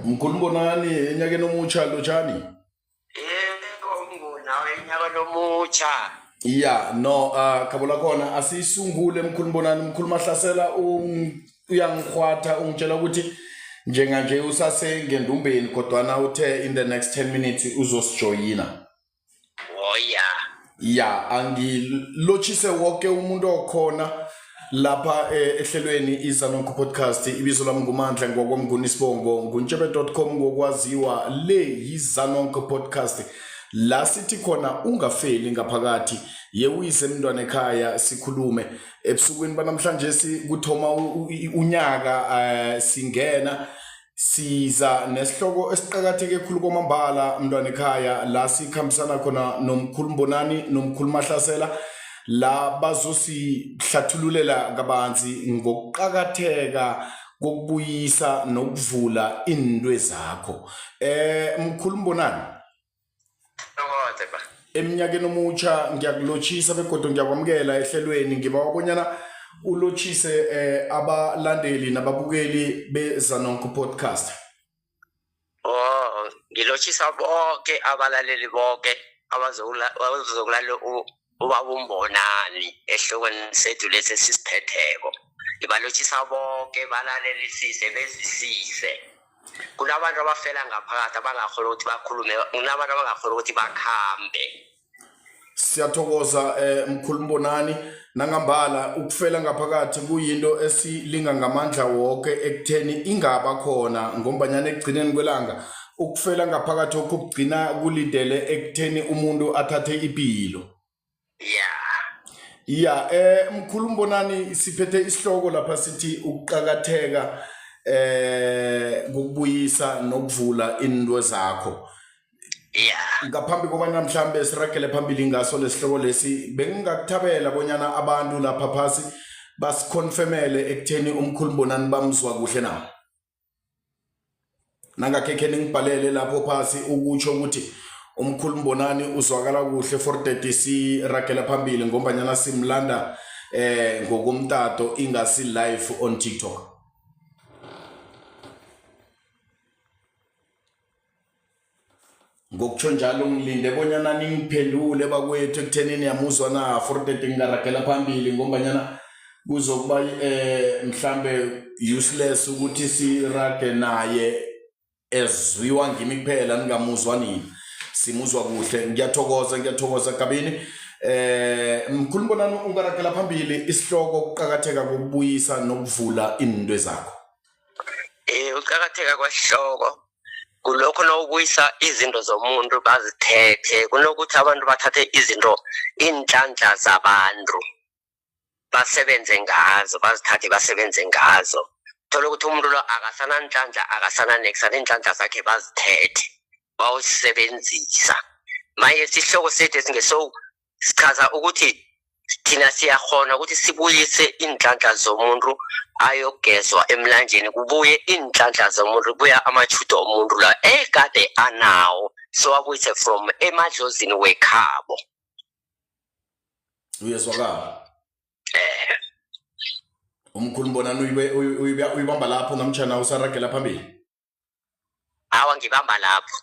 Mkhulu Mbonani, enyakeni omutsha, lotshani. Yebo, nawe enyakeni omutsha. Ya, no, khabo lakhona asiyisungule mkhulu Mbonani. Mkhulu Mahlasela uyangihwatha, ungitshela ukuthi njenganje usasengendumbeni, kodwana uthe in the next 10 minutes uzosijoyina. Oya. Ya, angilotshise wonke umuntu okhona lapha ehlelweni iZanonke Podcast. Ibizo lami nguMandla ngwakwamnguni isibongo nguntshebe.com ngokwaziwa. Le yiZanonke Podcast la sithi khona ungafeli ngaphakathi, yewuyise mntwana ekhaya, sikhulume ebusukwini banamhlanje. Sikuthoma unyaka, singena siza nesihloko esiqakatheke khulu kwamambala, mntwana ekhaya, la sikhambisana khona nomkhulu Mbonani nomkhulu Mahlasela, la bazosihlathululela kabanzi ngokuqakatheka kokubuyisa nokuvula iintwe zakho. Mkhulu Mbonani. Thokoze ba. Eminyakeni omutsha ngiyakulotshisa begodu ngiyakwamukela ehlelweni. Ngibawa bonyana ulotshise abalandeli nababukeli beZanonke Podcast. Oh, ngilotshisa bonke abalaleli, bonke abazokulalela ubaba uMbonani ehlokweni sethu lesi esisiphetheko. Ngibalotshisa bonke, balalelisise, bezwisise. Kunabantu abafela ngaphakathi abangakhona ukuthi bakhulume, kunabantu abangakhona ukuthi bakhambe. Siyathokoza, mkhulu Mbonani. Nangambala ukufela ngaphakathi kuyinto esilinga ngamandla wonke ekutheni ingaba khona, ngombanyana ekugcineni kwelanga ukufela ngaphakathi okugcina kulidele ekutheni umuntu athathe ipilo. Ya, mkhulu Mbonani, siphethe isihloko lapha sithi ukuqakatheka kokubuyisa nokuvula into zakho. Ngaphambi kobana mhlambe siragele phambili ngaso lesihloko lesi, bengingakuthabela bonyana abantu lapha phasi basiconfirmele ekutheni umkhulu Mbonani bamzwa kuhle na. Nangakhe ningibhalele lapho phasi ukutsho ukuthi umkhulu Mbonani uzwakala kuhle for 30 siragela phambili, ngombanyana simlanda ngokomtato, ingasi live on TikTok. Ngokutsho njalo ngilinde bonyana ningiphendule bakwethu ekutheni niyamuzwa na for that ngingaragela phambili, ngombanyana kuzokuba mhlambe useless ukuthi sirage naye ezwiwa ngimi kuphela, ningamuzwa nina. Simuzwa kuhle, ngiyathokoza, ngiyathokoza kabini. Mkhulu Mbonani, ungaragela phambili isihloko, ukuqakatheka kokubuyisa nokuvula iinto zakho. Uqakatheka kwesihloko kulokho nawubuyisa izinto zomuntu bazithethe, kunokuthi abantu bathathe izinto, iinhlanhla zabantu, basebenze ngazo, bazithathe basebenze ngazo. Thola ukuthi umuntu lo akasananhlanhla, akasananeksa, neenhlanhla zakhe bazithethe bawusebenzisa. Maye sihloko sethu esingeso sichaza ukuthi thina siyakhona ukuthi sibuyise iinhlanhla zomuntu ayogezwa emlanjeni, kubuye iinhlanhla zomuntu, kubuya amajudo omuntu la ekade anawo, siwabuyise from emadlozini wekhabo. Uyezwakala. Umkhulu Mbonani, uyibamba lapho namtjhana usaragela phambili? Awa, ngibamba lapho.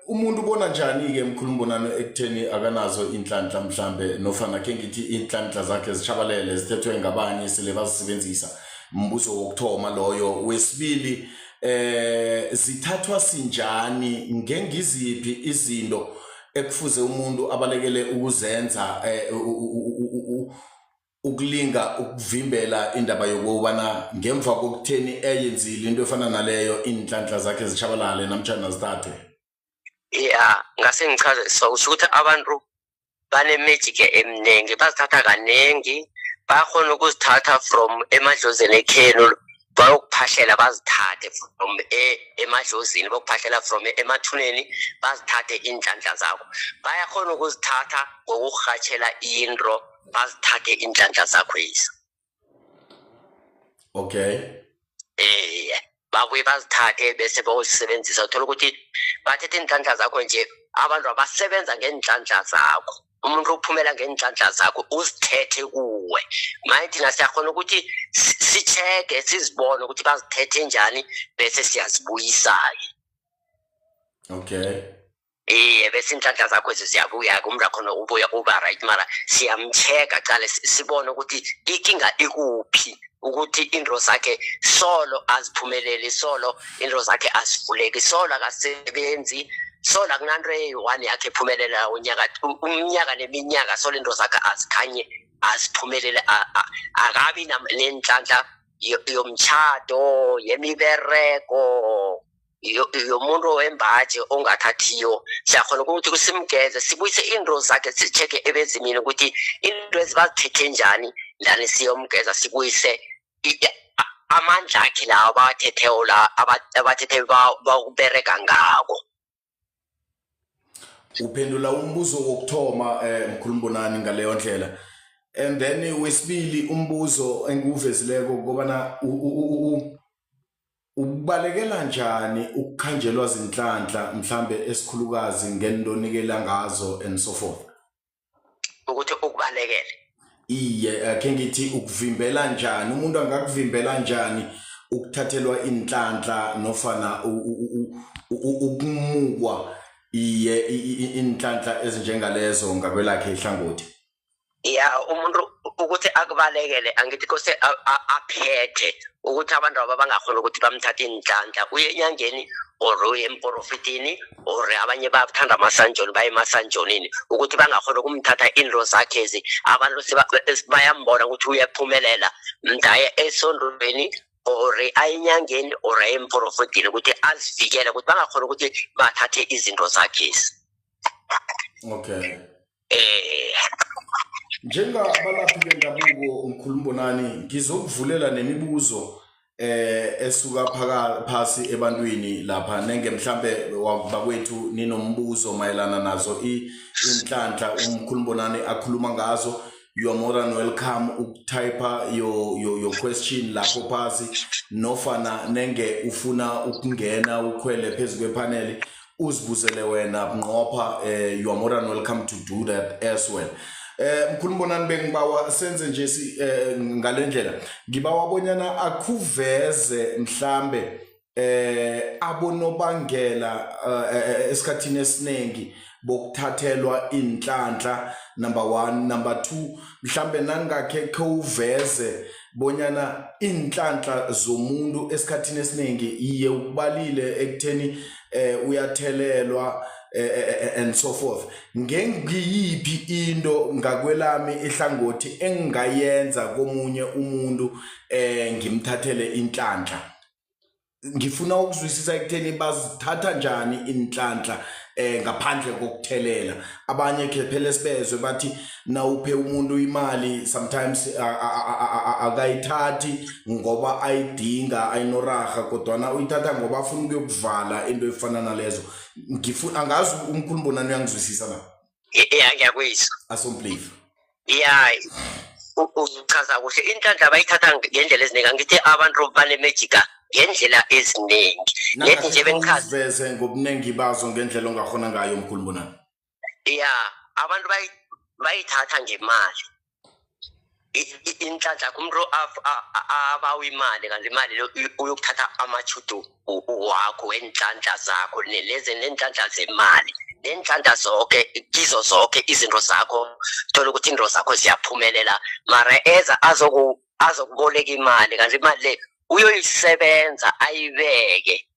Umuntu ubona njani ke, mkhulu Mbonani, ekutheni akanazo inhlanhla mhlambe, nofana ke ngithi inhlanhla zakhe zishabalele, zithethwe ngabanye, sele bazisebenzisa? Mbuzo wokuthoma loyo. Wesibili, zithathwa sinjani? Ngengiziphi izinto ekufuze umuntu abalekele ukuzenza ukulinga ukuvimbela indaba yokubana ngemva kokutheni eyenzile into efana naleyo, iinhlanhla zakhe zishabalale namtjhana zithathwe? Ya, ngase ngichaze so, kusho ukuthi abantu bane-magic eminingi, bazithatha kaningi, bayakhona ukuzithatha from emadlozini ekhenu, bayokuphahlela, bazithathe from emadlozini, bokuphahlela from emathuneni, bazithathe iinhlanhla zakho. Bayakhona ukuzithatha ngokurhatshela into, bazithathe iinhlanhla zakho yizo. Babuye bazithathe bese bayozisebenzisa. Uthola ukuthi bathethe iinhlanhla zakho nje, abantu abasebenza ngeenhlanhla zakho. Umuntu uphumela ngeenhlanhla zakho, uzithethe kuwe. Manje thina siyakhona ukuthi si-check-e, sizibone ukuthi bazithethe njani, bese siyazibuyisa-ke. Okay. Iye, bese iinhlanhla zakho ziyabuya-ke, umuntu akhona ubuya uba right. Mara siyam-check-a cale, sibone ukuthi ikinga ikuphi, ukuthi into zakhe solo aziphumeleli, solo into zakhe azivuleki, solo akasebenzi, solo akunanto eyi-one yakhe ephumelela unyaka, umnyaka neminyaka, solo into zakhe azikhanye, aziphumelele, akabi nenhlanhla yomtshado, yemiberego, yomuntu wembaji ongathathiyo. Siyakhona ukuthi simgeze, sibuyise into zakhe, si-check-e ebezimini ukuthi into ezibazithethe njani ndani, siyomgeza, sibuyise amandla akhe lawa abawathetheyo, la abathethe bakubereka ngako. Uphendula umbuzo wokuthoma, mkhulumbonani, ngaleyo ndlela. And then wesibili umbuzo engiwuvezileko kobana ukubalekela njani ukukhanjelwa zinhlanhla, mhlambe esikhulukazi ngento onikela ngazo and so forth. Ukuthi ukubalekele? Iye, akhe ngithi ukuvimbela njani, umuntu angakuvimbela njani ukuthathelwa inhlanhla nofana ukumukwa, iye, inhlanhla ezinjengalezo ngakwelakhe ihlangothi? Ya, umuntu ukuthi akubalekele, angithi kose aphethe ukuthi abantu aba bangakhona ukuthi bamthathe inhlanhla, uye enyangeni or uye emprofitini, or abanye bathanda amasanjoni, baye emasanjonini, ukuthi bangakhona ukumthatha into zakhezi. Abantu bayambona ukuthi uyaphumelela, mntaye esondweni or aye enyangeni or aye emprofitini ukuthi azivikele, ukuthi bangakhona ukuthi bathathe izinto zakhezi. Okay. Eh. Njengabalaphi bendabuko, umkhulumbonani, ngizokuvulela nemibuzo esuka phaka phasi ebantwini lapha. Nenge mhlambe bakwethu ninombuzo mayelana nazo inhlanhla umkhulumbonani akhuluma ngazo, you are more than welcome ukutype your question lapho phasi, nofana nenge ufuna ukungena ukhwele phezu kwephaneli uzibuzele wena bunqopha, you are more than welcome to do that as well. Mkhulumbonani, bengibawa senze nje ngalendlela, ngibawa bonyana akuveze mhlambe abonobangela esikhathini esiningi bokuthathelwa inhlanhla, number 1. Number 2, mhlambe nangakhe khewuveze bonyana inhlanhla zomuntu esikhathini esiningi, iye, ukubalile ekutheni uyathelelwa and so forth, ngengiyiphi into ngakwelami ihlangothi engingayenza komunye umuntu ngimthathele inhlanhla? Ngifuna ukuzwisisa ekutheni bazithatha njani inhlanhla ngaphandle kokuthelela abanye. Ke phela sibezwe bathi nawuphe umuntu imali, sometimes akayithathi ngoba ayidinga, ayinoraha, kodwana uyithatha ngoba afuna ukuyokuvala into efana nalezo. Ngifuna, angazi umkhulu mbonani uyangizwisisa na? Ya, ngiyakuyizwa. Asomplive. Ya, uchaza kuhle. Inhlanhla bayithatha ngendlela eziningi. Angithi abantu banemejika ngendlela eziningi. Nethi nje bengichaza Veze ngobuningi bazo ngendlela ongakhona ngayo, mkhulu mbonani. Ya, abantu bayithatha ngemali. Inhlanhla umuntu abawa imali, kanti imali lo uyokuthatha amachudu wakho wenhlanhla zakho, nelezi nenhlanhla zemali, nenhlanhla zonke, kizo zonke izinto zakho. Thola ukuthi into zakho ziyaphumelela, mara eza azokuboleka imali, kanti imali le uyoyisebenza ayibeke.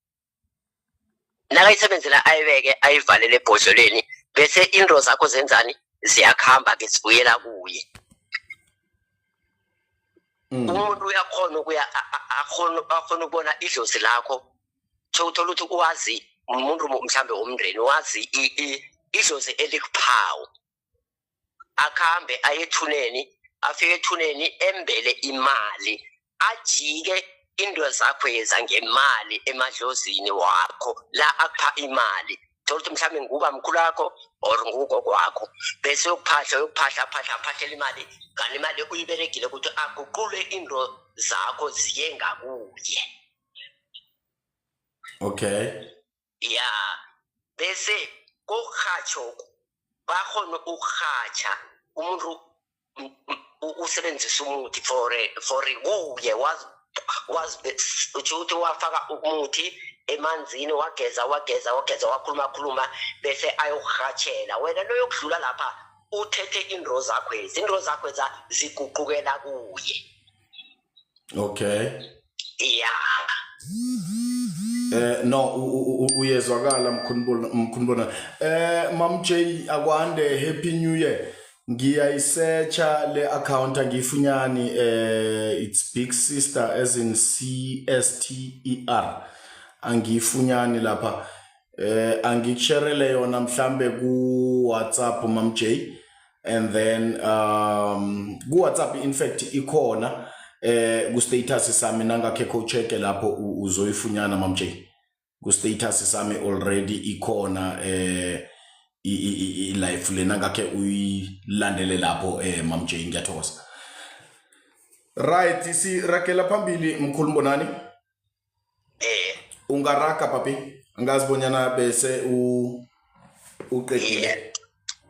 Nakayisebenzela ayibeke, ayivalele ebhodlelweni, bese into zakho zenzani? Ziyakuhamba-ke, zibuyela kuye. Umuntu uyakhona ukuya akhona ukubona idlozi lakho. Uthola ukuthi uwazi umuntu, mhlambe womndeni, wazi idlozi elikuphawu, akhambe aye ethuneni, afike ethuneni embele imali, ajike into zakho yeza ngemali emadlozini wakho la akupha imali. Thola ukuthi mhlawumbe nguba mkhulu wakho or ngugogo wakho, bese uyokuphahla, uyokuphahla, phahla, aphahlele imali, kanti imali uyiberegile ukuthi aguqule into zakho ziye ngakuye. Okay. Ya, bese kokurhatsho. Bakhona ukurhatsha umuntu usebenzisa umuthi for kuye wazi uthi ukuthi wafaka umuthi emanzini, wageza wageza wageza, wakhuluma khuluma, bese ayokurhatshela wena loyokudlula lapha uthethe into zakho ezi, into zakho eza ziguqukela kuye. Okay. Ya. No, uyezwakala mkhulubona, mkhulubona. Mam J, akwande, happy new year. Ngiyayisearcha le account, angiyifunyani. It's big sister as in C S T E R. Angiyifunyani lapha. Angikusharele yona mhlambe ku WhatsApp, Mam J, and then ku WhatsApp in fact ikhona ku status sami. Nangakhe check lapho, uzoyifunyana Mam J. Ku status sami already ikhona i live lena, ngakhe uyilandele lapho, Mam J. Ngiyathokoza. Right, siragela phambili, mkhulu Mbonani. Ungaraga papi, angazi bonyana bese u uqedile.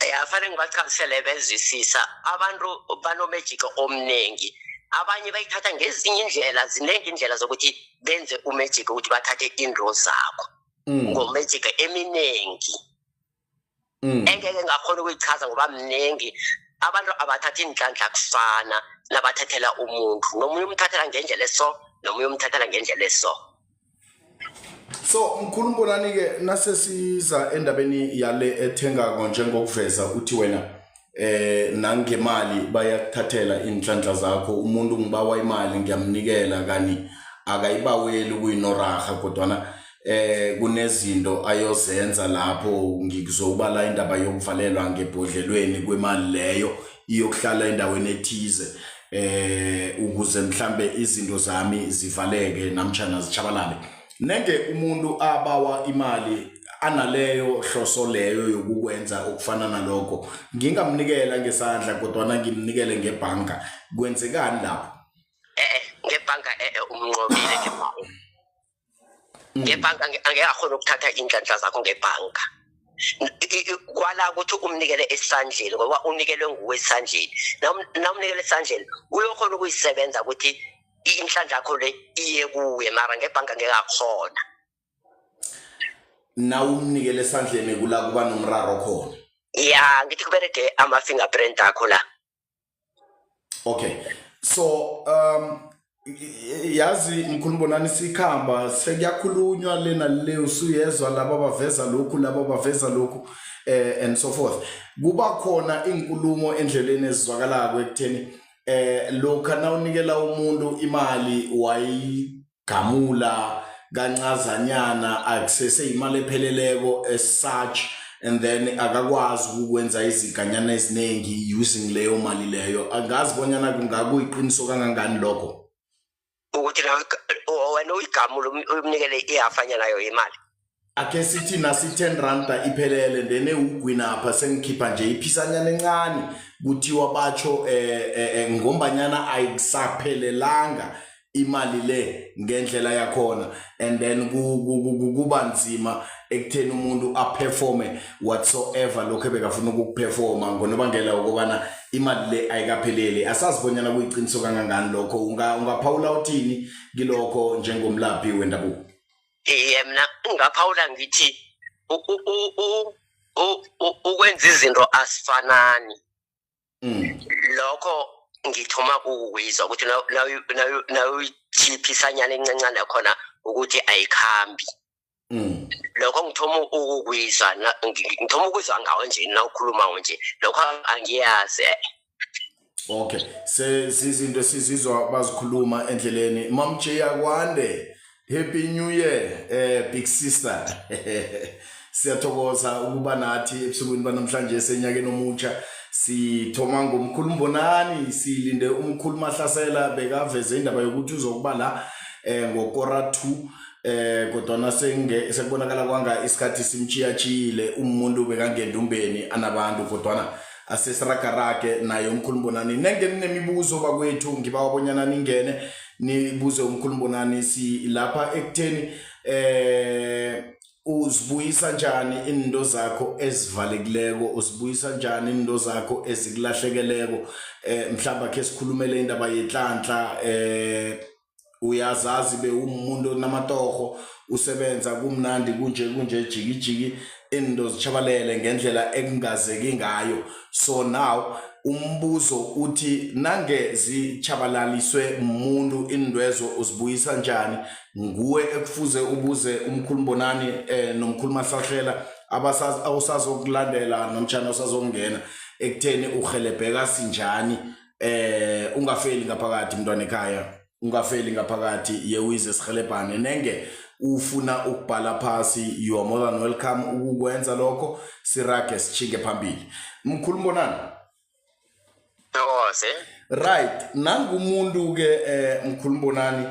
Ya, fanele ngibachazisele bezwisisa. Abantu banomagic omningi, abanye bayithatha ngezinye indlela. Ziningi indlela zokuthi benze umagic, ukuthi bathathe into zakho ngomagic eminingi engeke ngakhona ukuyichaza ngoba mningi. Abantu abathatha inhlanhla kufana nabathathela umuntu, nomunye umthathela ngendlela eso, nomunye umthathela ngendlela eso. So mkhulu Mbonani ke, nasesiza endabeni yale ethengako, njengokuveza uthi wena nangemali bayakuthathela inhlanhla zakho. Umuntu ngibawa imali, ngiyamnikela, kani akayibaweli ukuyinoraha, kodwana kunezinto ayozenza lapho. Ngikuzobala indaba yokuvalelwa ngebhodlelweni kwemali leyo, iyokuhlala endaweni ethize ukuze mhlambe izinto zami zivaleke namtjhana zitshabalale. Nenge umuntu abawa imali analeyo hloso leyo yokukwenza okufana nalokho, ngingamnikela ngesandla kodwana ngimnikele ngebhanka, kwenzekani lapho? Ngebhanka umnqobile ngebhanka. Ngebhanka angeke akhona ukuthatha inhlanhla zakho ngebhanka. Kwala ukuthi umnikele esandleni, ngoba unikelwe nguwe esandleni. Nawumnikele esandleni uyokhona ukuyisebenza ukuthi inhlanhla yakho le iye kuye, mara ngebhanka ngeke akhona. Nawumnikele esandleni kula kuba nomraro khona? Ya, ngithi kuberege ama-fingerprint akho la. Okay, so yazi mkhulu Mbonani, sikhamba sekuyakhulunywa lena le, usuyezwa laba baveza lokhu, laba baveza lokhu, and so forth. Kuba khona inkulumo endleleni ezizwakalako ekutheni lokha nawunikela umuntu imali, wayigamula kancazanyana, akusese imali epheleleko as such, and then akakwazi ukwenza iziganyana eziningi using leyo mali leyo. Angazi bonyana kungakuyiqiniso kangangani lokho. Ukuthi wena uyigamule, umnikele ihafanyana nayo imali? Ake sithi nasi 10 randa iphelele, then ewugwinapha sengikhipha nje iphisanyana encane, kuthiwa batsho ngombanyana ayisaphelelanga imali le ngendlela yakhona, and then kuba nzima ekutheni umuntu aperforme whatsoever lokho ebekafuna ukukuperforma ngonobangela wokubana imali le ayikapheleli. Asazi bonyana kuyiqiniso kangangani lokho. Ungaphawula uthini kilokho njengomlaphi wendabuko? Iye, mina ngaphawula ngithi ukwenza izinto asifanani. Lokho ngithoma ukukwizwa ukuthi nawuyithiphisanyana encancane khona ukuthi ayikhambi. Lokho ngithoma ukukwizwa, ngithoma ukuzwa ngawo nje nawukhulumako nje. Lokho angiyazi. Okay, sezizinto esizizwa bazikhuluma endleleni. Mam J, akwande. Happy New Year, big sister. Siyathokoza ukuba nathi ebusukwini banamhlanje senyakeni omutsha. Sithoma ngomkhulu Mbonani, silinde umkhulu Mahlasela, bekaveze indaba yokuthi uzokuba la ngokora 2, kodwana senge sekubonakala kwanga isikhathi simchiyachiyile. Umuntu bekangendumbeni anabantu, kodwana asesiragarage naye umkhulu Mbonani. Nenge ninemibuzo bakwethu, ngibawa bonyana ningene nibuze umkhulu Mbonani. Silapha ekutheni Uzibuyisa njani iinto zakho ezivalekileko? Uzibuyisa njani iinto zakho ezikulahlekeleko? Mhlawumbe akhe sikhulumele indaba yenhlanhla. Uyazazi bewumuntu onamatorho, usebenza kumnandi, kunje kunje, jiki jiki, iinto zitshabalele ngendlela ekungazeki ngayo. So now umbuzo uthi, nange zitshabalaliswe umuntu iintwezo, uzibuyisa njani? Nguwe ekufuze ubuze umkhulu Mbonani nomkhulu Mahlahlela awusazokulandela namtjhana usazokungena ekutheni uhelebheka sinjani. Ungafeli ngaphakathi, mntwana ekhaya, ungafeli ngaphakathi, yewize sihelebhane. Nenge ufuna ukubhala phasi, you are more than welcome ukukwenza lokho, sirage sichinge phambili. Mkhulu Mbonani. Thokoze. Right, nangumuntu ke, mkhulu Mbonani,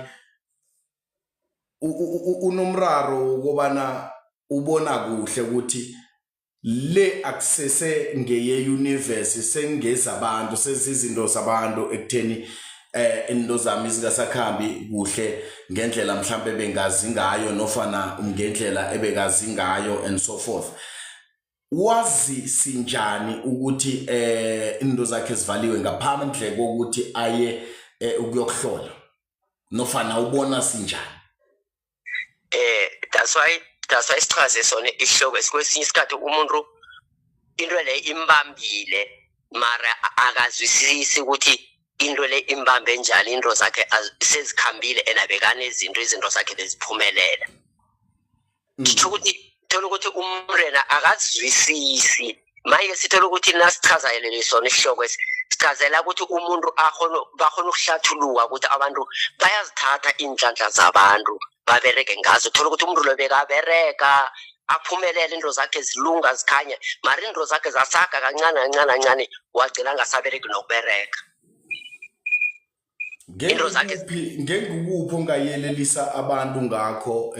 unomraro wokobana ubona kuhle ukuthi le akusese ngeye universe, sengezabantu, sezizinto zabantu, ekutheni into zami zingasakhambi kuhle ngendlela mhlambe bengazi ngayo nofana ngendlela ebekazi ngayo and so forth. Wazi sinjani ukuthi into zakhe zivaliwe ngaphandle kokuthi aye ukuyokuhlola, nofana ubona sinjani? That's why sichaze sona isihloko. Kwesinye isikhathi umuntu into le imbambile, mara akazwisisi ukuthi into le imbambe njani. Into zakhe sezikhambile and abekane izinto, izinto zakhe beziphumelela. Sitho ukuthi thola ukuthi umrena akazwisisi. Manje sithola ukuthi nasichazayelele sona isihloko esi, sichazela ukuthi umuntu akhona, bakhona ukuhlathuluka ukuthi abantu bayazithatha iinhlanhla zabantu babereke ngazo. Thola ukuthi umuntu lo bekabereka, aphumelele, into zakhe zilunga, zikhanya, mara into zakhe zasaga kancane kancane kancane, wagcina angasabereki nokubereka. Into zakhe. Ngengikuphi ongayelelisa abantu ngakho,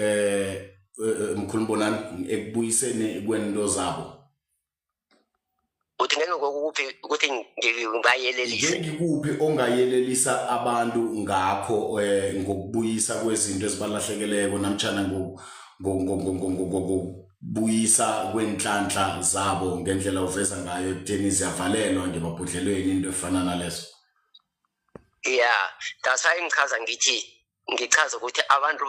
mkhulu Mbonani, ekubuyiseni kwento zabo? Uthi ngeke kokuphi ukuthi ngibayelelise? Ngengikuphi ongayelelisa abantu ngakho ngokubuyisa kwezinto ezibalahlekeleko namtjhana ngokubuyisa kwenhlanhla zabo ngendlela uveza ngayo ekutheni ziyavalelwa ngemabhodlelweni, into efana nalezo? Yeah, that's why ngichaza ngithi, ngichaza ukuthi abantu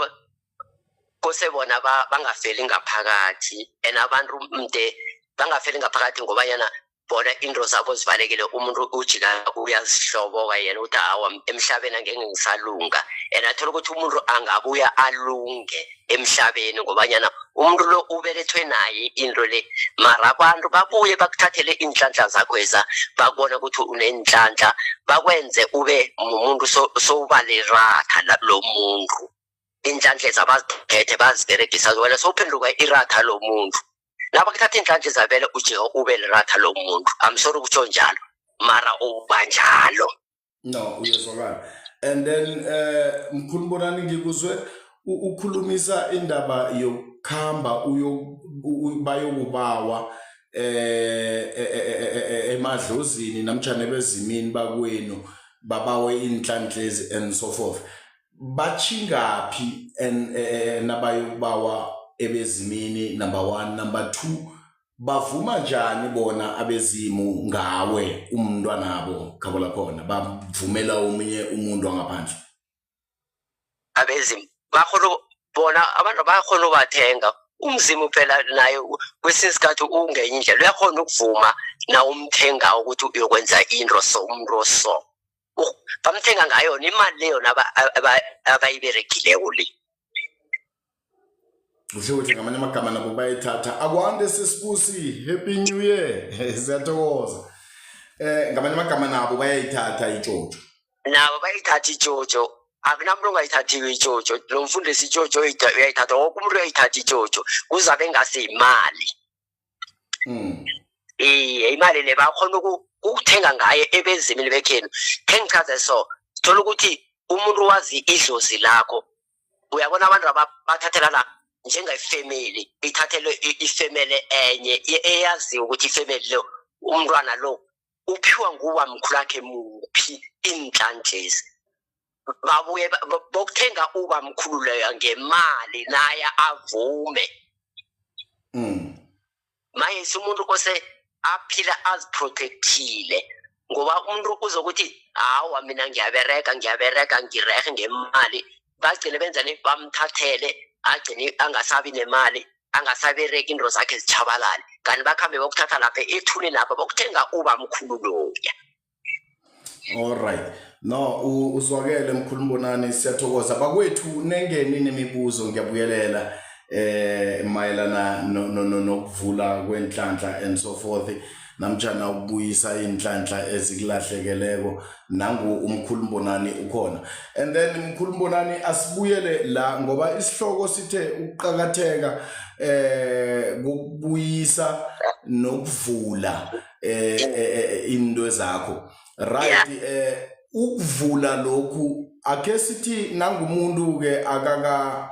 kose bona bangafeli ngaphakathi, and abantu mde bangafeli ngaphakathi ngobanyana bona into zabo zivalekile. Umuntu ujika uyazihloboka yena ukuthi hawa, emhlabeni angeke ngisalunga, and athola ukuthi umuntu angabuya alunge emhlabeni ngobanyana umuntu lo ubelethwe naye into le. Mara abantu babuye bakuthathele iinhlanhla zakho eza, bakubona ukuthi unenhlanhla, bakwenze ube mumuntu sowuba liratha lo muntu. Iinhlanhla ezi abaziphethe baziberegisa, wena sowuphenduka iratha lomuntu. Nabakuthatha iinhlanhla zabele, ujike ube liratha lomuntu. I'm sorry ukutsho njalo, mara uba njalo. No, uyezwakala. And then mkhulu Mbonani, ngikuzwe ukhulumisa indaba yokukhamba uyo bayokubawa emadlozini namtjhana ebezimini bakwenu, babawe inhlanhlezi and so forth. Bachingaphi and nabayokubawa ebezimini, number 1? Number 2, bavuma njani bona abezimu ngawe umntwanabo khabo lakhona, bavumela omunye umuntu wangaphandle? Abezimu bakhona bona, abantu bayakhona ubathenga. Umzimu phela naye kwesinye isikhathi ungenye indlela, uyakhona ukuvuma na umthenga ukuthi uyokwenza into so, umuntu oso bamthenga ngayo imali leyo abayiberegileko le. Kuhle kuhle, ngamanye amagama nabo bayithatha. Akwande sisibusi, happy new year, siyathokoza. Ngamanye amagama nabo bayayithatha itshotsho. Nabo bayithatha itshotsho, akunamuntu ongayithathiyo itshotsho. Lo mfundisi itshotsho uyayithatha, woke umuntu uyayithatha itshotsho, kuzabe ngaseyimali. Iye, imali le bakhona ukuthenga ngayo ebezimini bekhenu. Khe ngichaze so, thola ukuthi umuntu wazi idlozi lakho. Uyabona, abantu bathathela la njengefamily, ithathelwe ifamily enye eyaziwa ukuthi ifamily lo, umntwana lo uphiwa nguwa mkhulu wakhe muphi iinhlanhlezi, babuye bokuthenga uba mkhulu leyo ngemali, naye avume. Maye umuntu ose aphila aziprotectile, ngoba umuntu uzokuthi hawa mina ngiyabereka, ngiyabereka, ngirehe ngemali, bagcine benzani, bamthathele, agcine angasabi nemali, angasabereki, into zakhe zitshabalale, kanti bakhambe bokuthatha lapha ethuneni lapha bokuthenga ubamkhulu loya. All right. No, uzwakele mkhulu Mbonani, siyathokoza. Bakwethu, nengeni nemibuzo, ngiyabuyelela, mayelana nokuvula kwenhlanhla and so forth, namtjana ukubuyisa inhlanhla ezikulahlekeleko, nangu umkhulu Mbonani ukhona. And then mkhulu Mbonani, asibuyele la ngoba isihloko sithe ukuqakatheka kokubuyisa nokuvula into zakho, right? Ukuvula lokhu, akhe sithi nangumuntu ke akaka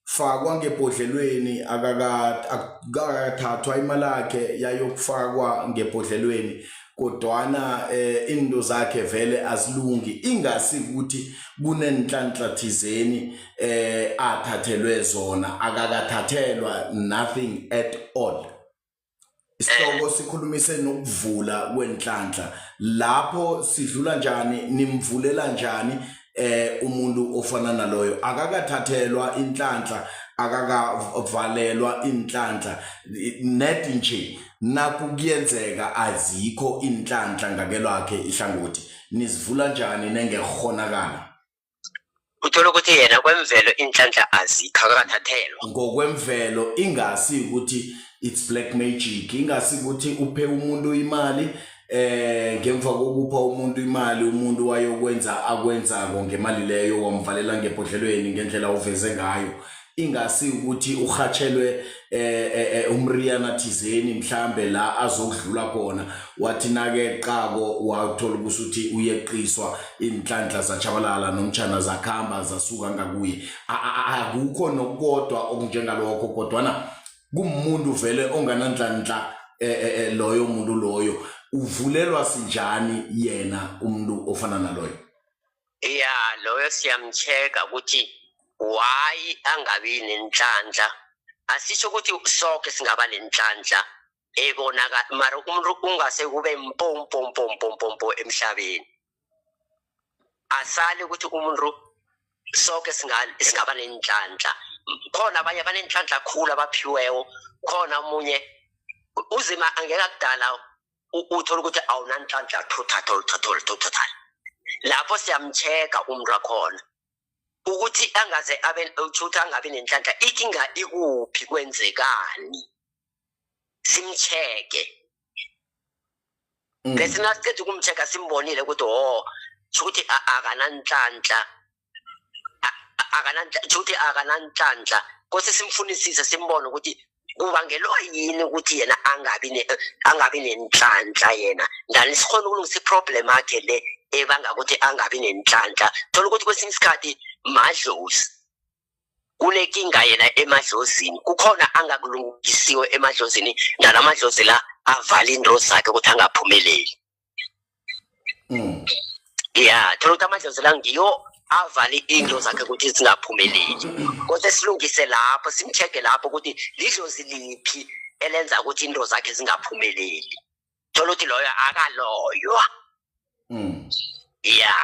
fakwa ngebhodlelweni, akakathathwa imali yakhe yayokufakwa ngebhodlelweni, kodwana into zakhe vele azilungi, ingasi ukuthi kunenhlanhla thizeni athathelwe zona, akakathathelwa nothing at all. Isihloko sikhulumise nokuvula kwenhlanhla, lapho sidlula njani, nimvulela njani umuntu ofana naloyo akakathathelwa inhlanhla, akakavalelwa inhlanhla, net nje naku kuyenzeka azikho inhlanhla ngakelwakhe ihlangothi, nizivula njani nengehonakala? Uthola ukuthi yena kwemvelo inhlanhla azikho, akakathathelwa. Ngokwemvelo, ingasi ukuthi it's black magic, ingasi ukuthi uphe umuntu imali, ngemva kokupha umuntu imali umuntu wayokwenza akwenzako ngemali leyo, wamvalela ngebhodlelweni ngendlela uveze ngayo, ingasi ukuthi uhatshelwe umriyana thizeni mhlambe la azokudlula khona, wathi nakeqako wathola ukuthi uyeqiswa, inhlanhla zachabalala nomtshana zakhamba zasuka ngakuye. Akukho nokukodwa okunjengalokho, kodwana kumuntu vele ongananhlanhla. Loyo muntu loyo uvulelwa sinjani yena umuntu ofana naloyo? Ya, loyo siyamcheka ukuthi why angabi nenhlanhla. Asisho ukuthi sonke singaba nenhlanhla ebonaka, mara umuntu ungase kube mpo mpo mpo mpo mpo mpo emhlabeni, asali ukuthi umuntu sonke singaba nenhlanhla. Khona abanye abanenhlanhla khulu abaphiweyo, khona omunye uzima angeke akudala uthola ukuthi awunanhlanhla total, total, total. Lapho siyamcheka umuntu wakhona ukuthi angaze abe uthi angabi nenhlanhla, inkinga ikuphi, kwenzekani, simcheke. Bese nasiceda ukumcheka simbonile ukuthi oh, ukuthi akananhlanhla, akananhlanhla, ukuthi akananhlanhla, kose simfunisise, simbone ukuthi kubangelwa yini ukuthi yena angabi nenhlanhla yena, ndani sikhona ukulungisa iproblem yakhe le ebanga ukuthi angabi nenhlanhla. Thola ukuthi kwesinye isikhathi madlozi, kunenkinga yena emadlozini, kukhona angakulungisiwe emadlozini, nalamadlozi la avala into zakhe ukuthi angaphumeleli. Ya, thola ukuthi amadlozi la ngiyo avale into zakhe ukuthi zingaphumeleli, kodwa silungise lapho, simcheck lapho ukuthi lidlozi liphi elenza ukuthi into zakhe zingaphumeleli. Thola ukuthi loyo akaloywa. Ya.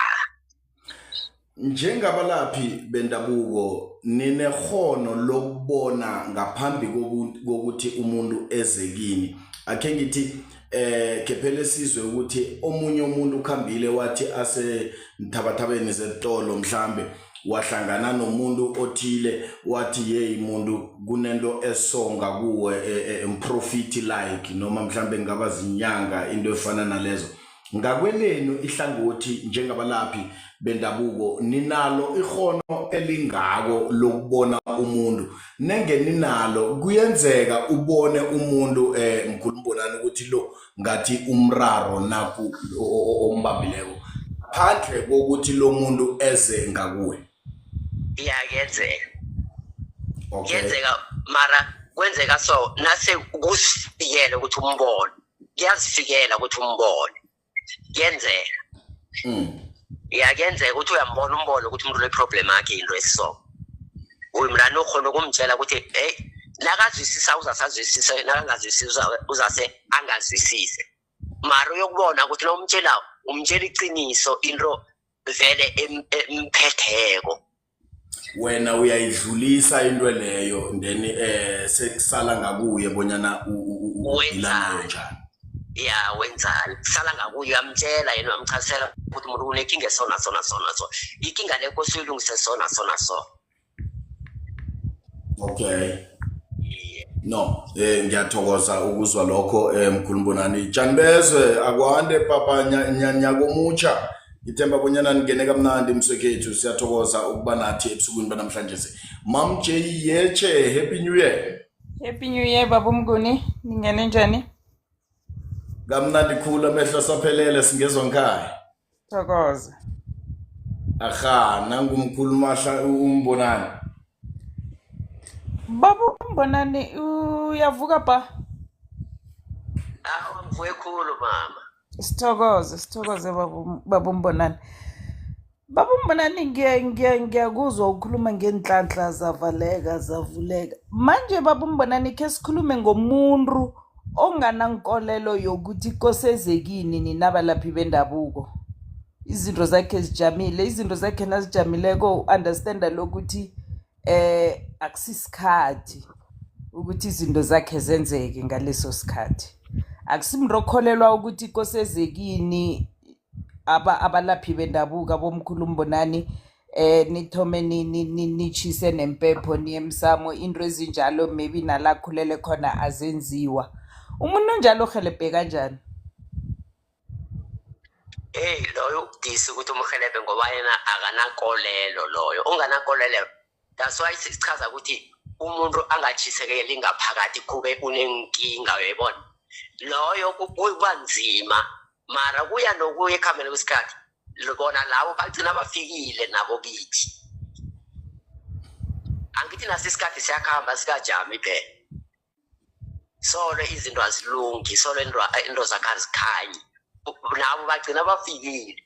Njengabalaphi bendabuko, ninekhono lokubona ngaphambi kokuthi umuntu eze kini. Akhe ngithi kephele sizwe ukuthi omunye umuntu ukhambile, wathi ase mthabathabeni zetolo mhlambe, wahlangana nomuntu othile, wathi hey muntu, kunento esonga kuwe, umprofiti like, noma mhlambe ngaba zinyanga, into efana nalezo. Ngakwelenu ihlangothi njengabalaphi bendabuko, ninalo ikhono elingako lokubona umuntu? Nenge ninalo, kuyenzeka ubone umuntu, mkhulu Mbonani, ukuthi lo ngathi umraro naku ombambileko, phandle kokuthi lo muntu eze ngakuwe? Ya, kuyenzeka. Kuyenzeka, mara kwenzeka so nase kusifikele ukuthi umbone, kuyazifikela ukuthi umbone, kuyenzeka. Ya, kuyenzeka ukuthi uyambona, umbone ukuthi umuntu le problem yakhe into esiso, uyimlani, ukhona ukumtshela ukuthi hey. Nakazwisisa uzasazwisise, nakangazwisisi uzase angazwisise, mara uyokubona ukuthi nomtshela umtshela iqiniso, into vele emphetheko. Wena uyayidlulisa into leyo, then sekusala ngakuye bonyana udila nayo njani. Ya, wenzani, kusala ngakuye. Uyamtshela yena, uyamchazisela ukuthi umuntu unenkinga esona sona sona so, ikinga le kose uyilungise sona sona so. Okay, no, ngiyathokoza ukuzwa lokho, mkhulu Mbonani. Tjani bezwe, akwande papa, nyaka omutsha. Ngithemba bonyana ningene kamnandi mswekhethu. Siyathokoza ukuba nathi ebusukwini banamhlanje. Mam J Yeche, happy new year. Happy New Year, baba uMnguni. Ningene njani? Kamnandi khulu, amehlo asaphelele, singezwa ngikhaya. Thokoza. Aha, nangumkhulu Mahla uMbonani. Baba uMbonani, uyavuka pa? Awa, mvuke khulu mama. Sithokoze, sithokoze baba uMbonani. Baba uMbonani, ngiyakuzwa ukhuluma ngenhlanhla zavaleka zavuleka. Manje baba uMbonani, khe sikhulume ngomuntu onganankolelo yokuthi kosezekini ninabalaphi bendabuko. Izinto zakhe zijamile, izinto zakhe nazijamileko u-understanda lokuthi akusisikhathi ukuthi izinto zakhe zenzeke ngaleso sikhathi. Akusimuntu okholelwa ukuthi kosezekini abalaphi bendabuko abomkhulu Mbonani nithome nitjhise nempepho niye emsamo, into ezinjalo maybe nala khulele khona azenziwa. Umuntu onjalo uhelebhe kanjani? Hey, loyo ubudisi ukuthi umhelebhe ngoba yena akanakolelo. Loyo onganakolelo, that's why sichaza ukuthi umuntu angatshisekeli ngaphakathi kube unenkinga, uyayibona. Loyo kuba nzima, mara kuya nokuya ekuhambeni kwesikhathi bona labo bagcina bafikile nabo kithi. Angithi nasi isikhathi siyakuhamba, sikajami phela, solo izinto azilungi, solo into zakhe azikhanyi, nabo bagcina bafikile.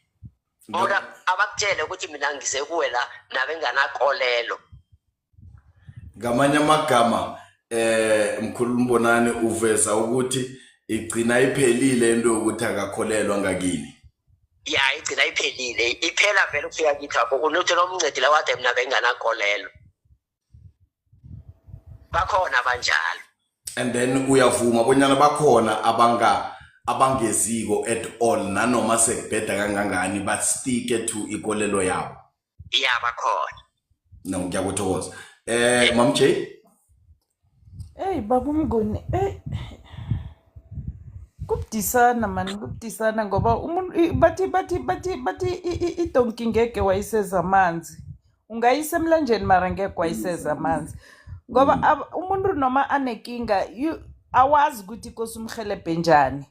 Bona abakutshele ukuthi mina ngize kuwe la nabenganakolelo. Ngamanye amagama, mkhulu Mbonani, uveza ukuthi igcina iphelile into yokuthi akakholelwa ngakini. Ya, igcina iphelile, iphela vele ukufika kithi apho unuthi nomncedile wade mina benganakolelo. Bakhona abanjalo. And then uyavuma bonyana bakhona abangeziko at all, nanoma sekubheda kangangani, ba-stick to ikolelo yabo? Ya, bakhona. No, ngiyakuthokoza, Mam J. Hey baba uMnguni, hey kubudisana mani, kubudisana ngoba umuntu bathi idonki ngeke wayiseza amanzi. Ungayisa emlanjeni mara ngeke wayiseza amanzi. Ngoba umuntu noma anekinga awazi ukuthi kose umhelebhe njani.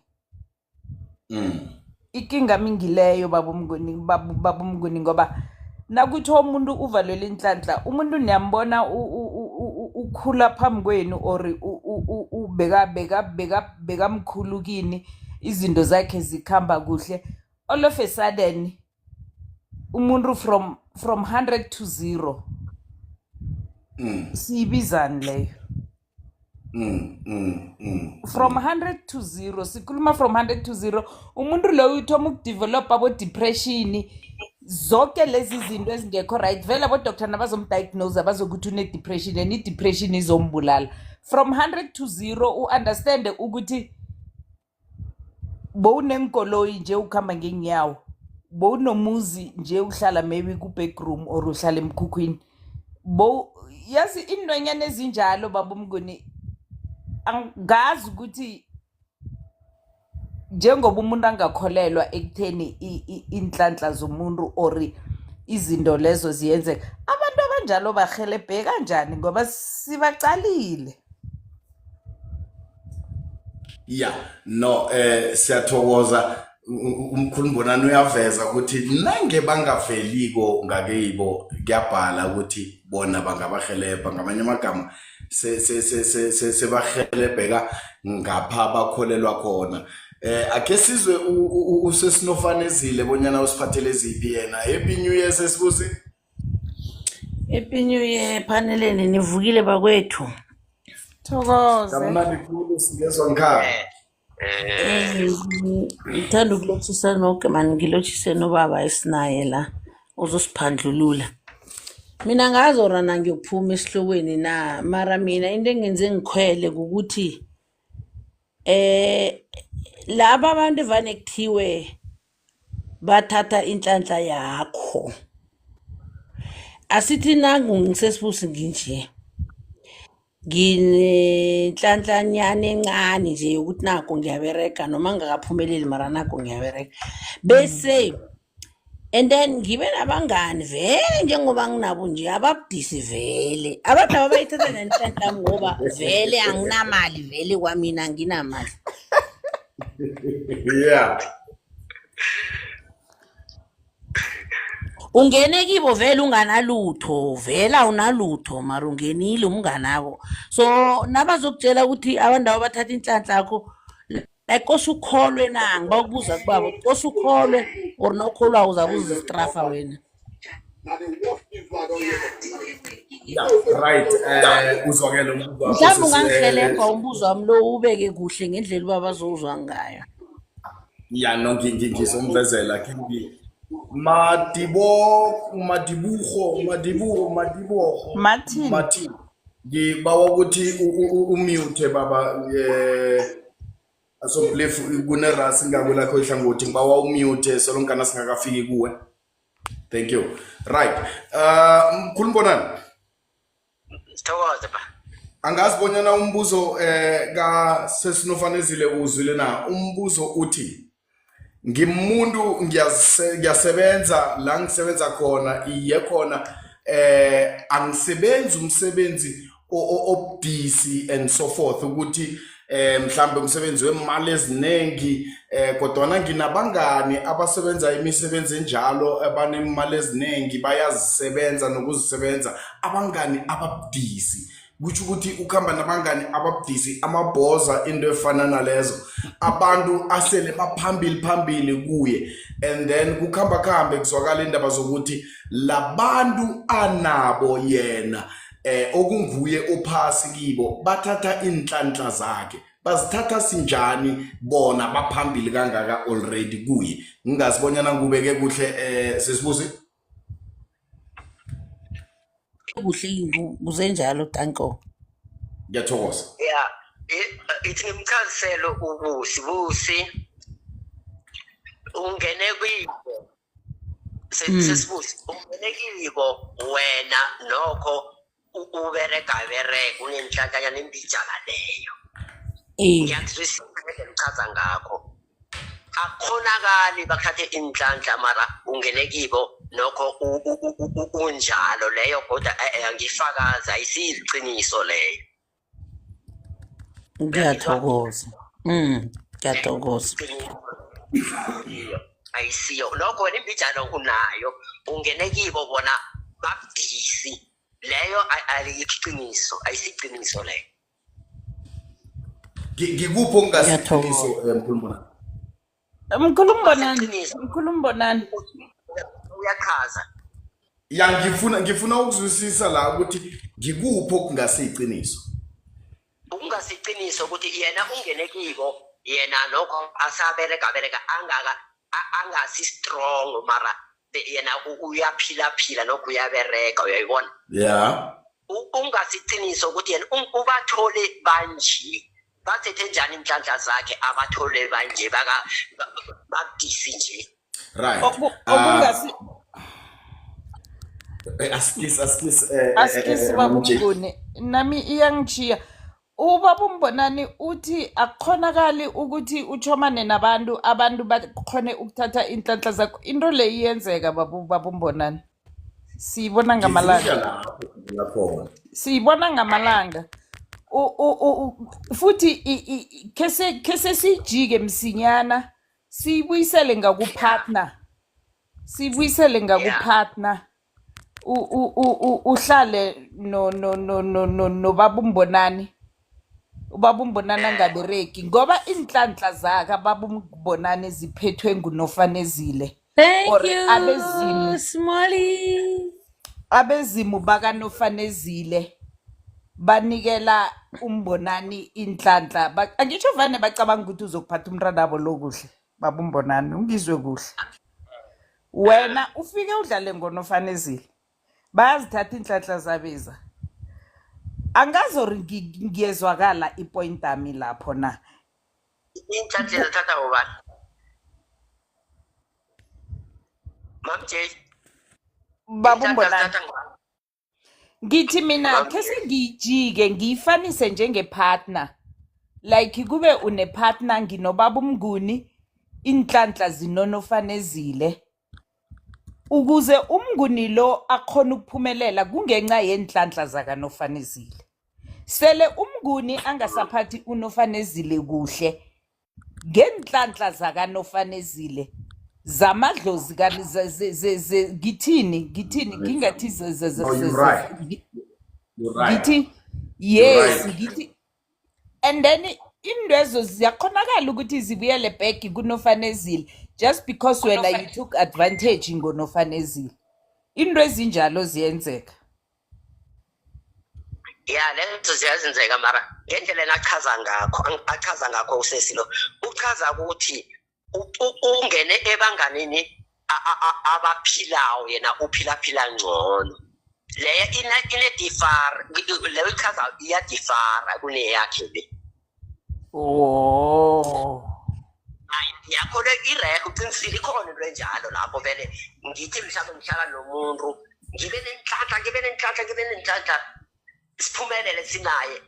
Ikinga mingileyo baba uMnguni, baba uMnguni, ngoba nakuthiwa umuntu uvalelwe inhlanhla, umuntu niyambona ukhula phambi kwenu or ubeka beka beka bekamkhulu kini, izinto zakhe zikhamba kuhle, all of a sudden umuntu from 100 to 0. Siyibizani leyo? From 100 to 0, sikhuluma from 100 to 0. Umuntu loyo uthoma ukudevelop abo-depression, zonke lezi zinto ezingekho right. Vele abo-doctor nabazomdiagnose bazokuthi une-depression, and i-depression izombulala. From 100 to 0, u-understande ukuthi bowunenkoloyi nje ukuhamba ngeenyawo, bowunomuzi nje uhlala maybe ku-backroom or uhlala emkhukhwini, bo yazi iintwanyana ezinjalo baba uMnguni. Angazi ukuthi njengoba umuntu angakholelwa ekutheni iinhlanhla zomuntu or izinto lezo ziyenzeka, abantu abanjalo bahelebhe kanjani, ngoba sibacalile? Ya, no, siyathokoza. Umkhulu Mbonani uyaveza ukuthi nange bangaveliko ngakibo kuyabhala ukuthi bona bangabahelebha. Ngamanye amagama sebahelebheka ngapha bakholelwa khona. Ake sizwe usesinofanezile bonyana usiphathele ziphi yena. Happy New Year, sesibusi. Happy New Year phaneleni, nivukile bakwethu? Thokoze. Kamnandi khulu singezwa ngikhaya. Ngithanda ukulotjhisa noke mani, ngilotjhise nobaba esinaye la ozosiphandlulula. Mina ngazi orana ngiyokuphuma esihlokweni na, mara mina into engenze ngikhwele kukuthi laba abantu evane kuthiwe bathatha inhlanhla yakho. Asithi nangu ngisesibusi nginje. Nginenhlanhlanyana encane nje yokuthi nakho ngiyaberega noma ngingakaphumeleli mara nakho ngiyaberega. Bese and then ngibe nabangani vele njengoba nginabo nje ababudisi vele. Abantu laba bayithatha nenhlanhla yami ngoba vele anginamali vele kwamina anginamali. Yeah. Ungene kibo vele unganalutho, vele awunalutho mara ungenile umnganabo. So nabazokutshela ukuthi abantu aba bathatha inhlanhla yakho, like kose ukholwe na, ngiba ukubuza kubaba, kose ukholwe or nawukholwa uzabe uzistrafa wena. Yeah, right. Uzwakele umbuzo wakho Mhlawumbe sisi. ungangihelebha umbuzo wami lo ubeke kuhle ngendlela ubaba azowuzwa ngayo. Ya no ngizomvezela ke Madibo Madibugo Madibugo Madibogo Martin. Martin. Ngibawa ukuthi umute baba asoblief kunerasi ngakwelakho ihlangothi ngibawa umute solonkana singakafiki kuwe. Thank you. Right. Mkhulu Mbonani. Sithokoze ba. Angazi bonyana umbuzo ka sesinofanezile uzwile na. Umbuzo uthi ngimuntu ngiyasebenza la ngisebenza khona iye khona angisebenzi umsebenzi obudisi and so forth ukuthi mhlambe umsebenzi wemali eziningi kodwa nginabangani abasebenza imisebenzi enjalo abanemali eziningi bayazisebenza nokuzisebenza abangani ababudisi kutsho ukuthi ukuhamba nabangani ababudisi amabhoza into efana nalezo abantu asele baphambili phambili kuye and then kukhamba khambe kuzwakala indaba zokuthi labantu anabo yena okunguye ophasi kibo bathatha inhlanhla zakhe bazithatha sinjani bona baphambili kangaka already kuye ngingazibonyana ngubeke kuhle sesibusi kuhle kuze njalo danko. Ngiyathokoza. Yeah, ithi ngimchazisele uBusi. Busi ungene kibo sesibusi ungene kibo wena nokho uberega berega unenhlanhlanyana imbijana leyo. Ngiyakuzwisisa ngendlela uchaza ngakho. Akukhonakali bakuthathe inhlanhla mara ungene kibo nokho unjalo leyo kodwa angifakazi ayisiliqiniso leyo. Ngiyathokoza. Ngiyathokoza. Ayisiyo lokho wena imbijana unayo ungene kibo bona babudisi leyo ayikho iqiniso ayisiqiniso leyo. Ngikuphi okungasiqiniso mkhulu Mbonani? Mkhulu Mbonani, Iqiniso. mkhulu Mbonani. Uyachaza. Ya ngifuna ukuzwisisa la ukuthi ngikuphi okungasiqiniso. Okungasiqiniso ukuthi yena ungene kibo yena nokho asabereka bereka angaka angasi strong mara yena uyaphila phila nokho uyabereka uyayibona. Yeah. Ungasiqiniso ukuthi yena ubathole banje bathethe njani inhlanhla zakhe abathole banje baka babudisi nje. Right. Okungasi Askis askis askisi baba Mj. uMnguni nami iyangichiya. Ubaba uMbonani uthi akukhonakali ukuthi uchomane nabantu abantu bakhone ukuthatha inhlanhla zakho. Into le iyenzeka baba uMbonani. Siyibona ngamalanga. Ngifika lapho ngakhona. Siyibona ngamalanga. Futhi kese sijike msinyana siyibuyisele ngakupartner. Siyibuyisele ngakupartner. Uhlale no no no no no nobaba uMbonani. Ubaba uMbonani angabereki ngoba inhlanhla zakhe ababa uMbonani ziphethwe nguNofanezile. Thank Or you, abezimu. Smolly. Abezimu bakaNofanezile. Banikela uMbonani inhlanhla. Angitsho vane bacabanga ukuthi uzokuphatha umntwanabo lo kuhle. Baba uMbonani, ungizwe kuhle. Wena ufike udlale ngonofanezile. Bayazithatha inhlanhla zabeza. Angazori ngiyezwakala ipoint ami lapho na. Inhlanhla zithatha ubani? Mam J. Baba uMbonani. Ngithi mina khe sengiyijike ngiyifanise njengepartner. Like kube unepartner nginobaba uMnguni, inhlanhla zinonofanezile. Ukuze uMnguni lo akhona ukuphumelela kungenxa yenhlanhla zakanofanezile. Sele uMnguni angasaphathi unofanezile kuhle, ngeenhlanhla zakanofanezile zamadlozi kani ngithini ngithini ngingathi No, you're right. You're right. ngithi You're yes right. ngithi and then indwezo ziyakhonakala ukuthi zibuyele back kunofanezile just because wena you took advantage ngonofanezile. Into ezinjalo ziyenzeka. Ya, lezo ziyazenzeka, mara ngendlela yena achaza ngakho, achaza ngakho usesi lo, uchaza ukuthi ungene ebanganini abaphilayo, yena uphila phila ngcono. Leyo ine-differ, leyo ichaza iyadifara kuneyakhe le. Oh. Yakho le irehe, uqinisile, ikhona into enjalo lapho. Vele ngithi mhlawumbe ngihlala nomuntu, ngibe nenhlanhla, ngibe nenhlanhla, ngibe nenhlanhla, siphumelele sinaye,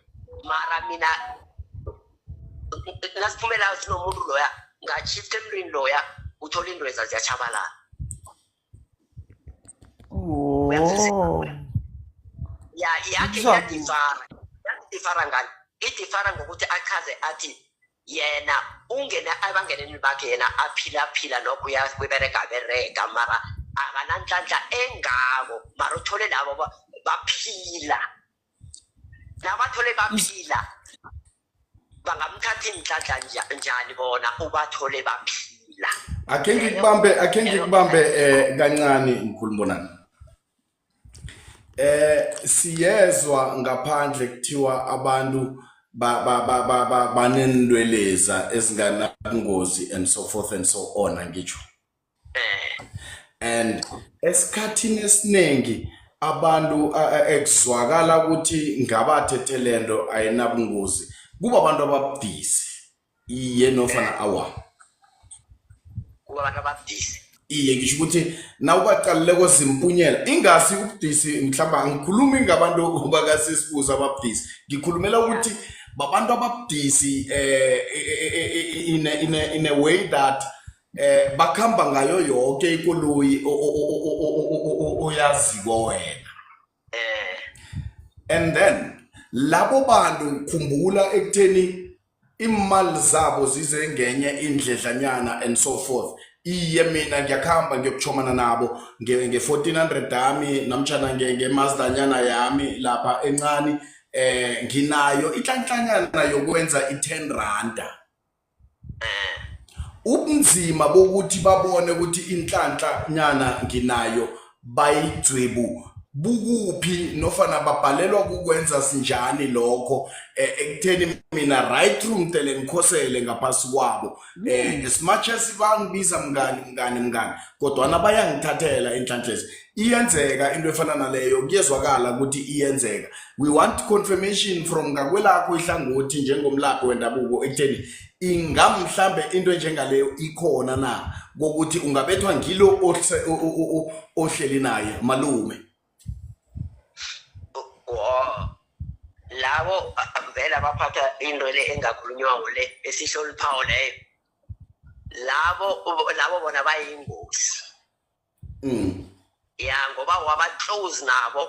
mara mina nasiphumelayo sinomuntu loya, nga-shift emntwini loya, uthola into eza ziyatshabalala. Oh. Ya, yakhe Ngizwa. Iyadifara, iyadifara ngani? Idifara ngokuthi achaze athi yena ungena abangeneni bakhe, yena aphila phila nokho, uyaberega berega, mara akananhlanhla engako, mara uthole labo baphila, nabathole baphila bangamthatha inhlanhla njani bona ubathole baphila? Akhe ngikubambe kancane, mkhulumbonani. Siyezwa ngaphandle kuthiwa abantu ba ba ba ba ba banendweleza ezinganabungozi and so forth and so on, angitsho? And esikhathini esiningi abantu ekuzwakala ukuthi ngabathethe lento ayinabungozi kuba abantu ababudisi, iye nofana awa? Kuba abantu ababudisi. Iye, ngisho ukuthi nawubaqalileko zimpunyela ingasi ubudisi. Mhlawumbe angikhulumi ngabantu bakasisibuza ababudisi, ngikhulumela ukuthi babantu ababudisi in a way that bakhamba ngayo yonke ikoloyi oyaziko wena. And then labo bantu, khumbula ekutheni imali zabo zize ngenye indledlanyana and so forth. Iye, mina ngiyakhamba ngiyokuchomana nabo nge-1400 yami namtshana nge-Mazdanyana yami lapha encane, nginayo inhlanhlanyana yokwenza i-10 randa. Ubunzima bokuthi babone ukuthi inhlanhla nyana nginayo bayigcwebu bukuphi nofana babhalelwa kukwenza sinjani lokho, ekutheni mina right through mdele ngikhosele ngaphasi kwabo, as much as bangibiza mngani, mngani, mngani, kodwana bayangithathela inhlanhla. Iyenzeka into efana naleyo, kuyezwakala ukuthi iyenzeka. We want confirmation from ngakwelakho ihlangothi njengomlaphi wendabuko ekutheni ingamhlambe into enjengaleyo ikhona na, kokuthi ungabethwa ngilo ohleli naye malume. Wo, labo vele abaphatha into le engakhulunywako le esihloniphawo leyo, labo bona bayingozi. Ya, ngoba waba-close nabo,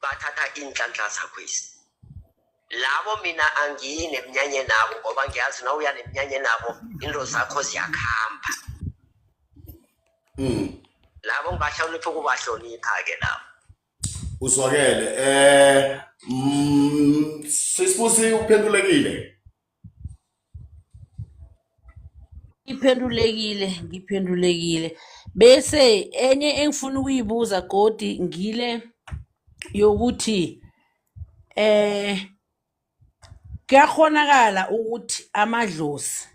bathatha iinhlanhla zakhwezi labo. Mina angiyi neminyanye nabo ngoba ngiyazi na uya neminyanye nabo into zakho ziyakhamba. Labo ngibahlonipha ukubahlonipha-ke labo. Uzwakele. Sisibusi, uphendulekile? Ngiphendulekile, ngiphendulekile. Bese enye engifuna ukuyibuza godi ngile yokuthi Eh kuyakhonakala ukuthi amadlozi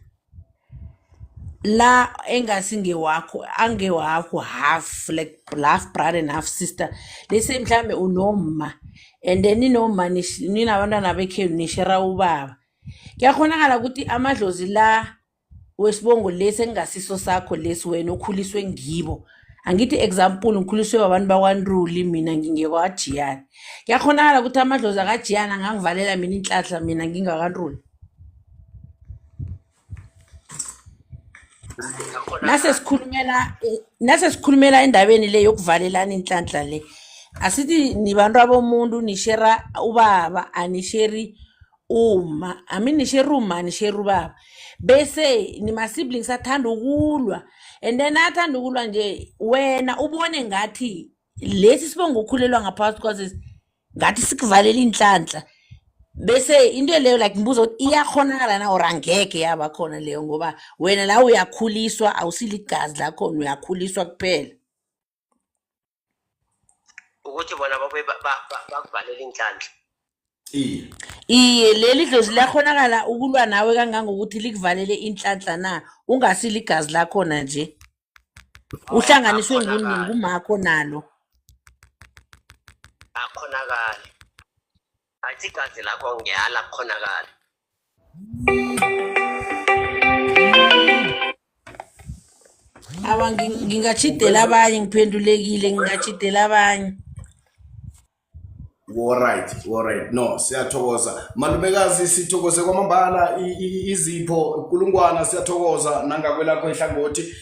la engasingewakho angewakho half, like half brother and half sister, lese mhlambe unomma and then ninomma ninabantwana bekhenu nishera ubaba, kuyakhonakala ukuthi amadlozi la wesibongo lesi engasiso sakho lesi wena okhuliswe ngibo. Angithi example, ngikhuliswe babantu bakwaNtuli, mina ngingekwajiyana, kuyakhonakala ukuthi amadlozi akajiyana angangivalela mina inhlahla mina ngingakaNtuli? Nase sikhulumela nase sikhulumela endabeni le yokuvalelana inhlanhla le, asithi nibantu abomuntu nishera ubaba, anisheri uma, I mean nishera uma, anisheri ubaba, bese nima-siblings athanda ukulwa, and then athanda ukulwa nje, wena ubone ngathi lesi sibongo ukhulelwa ngaphakathi kwaso ngathi sikuvalela inhlanhla, bese into leyo like ngibuza ukuthi iyakhonakala na or angeke yaba khona leyo, ngoba wena la uyakhuliswa, awusiligazi lakhona, uyakhuliswa kuphela. Ukuthi bona babuye bakuvalela inhlanhla? Iye. Iye, leli dlozi liyakhonakala ukulwa nawe kangangokuthi likuvalele inhlanhla na ungasiligazi lakhona nje, uhlanganiswe Akhonakali. ngumakho nalo? Akhonakali, athi igazi lakho ngiyala, kukhonakali. Awa, ngingachidela abanye, ngiphendulekile, ngingachidela abanye. Alright, no, siyathokoza malumekazi, sithokoze kwamambala izipho kulungwana, siyathokoza nangakwelakho ihlangothi.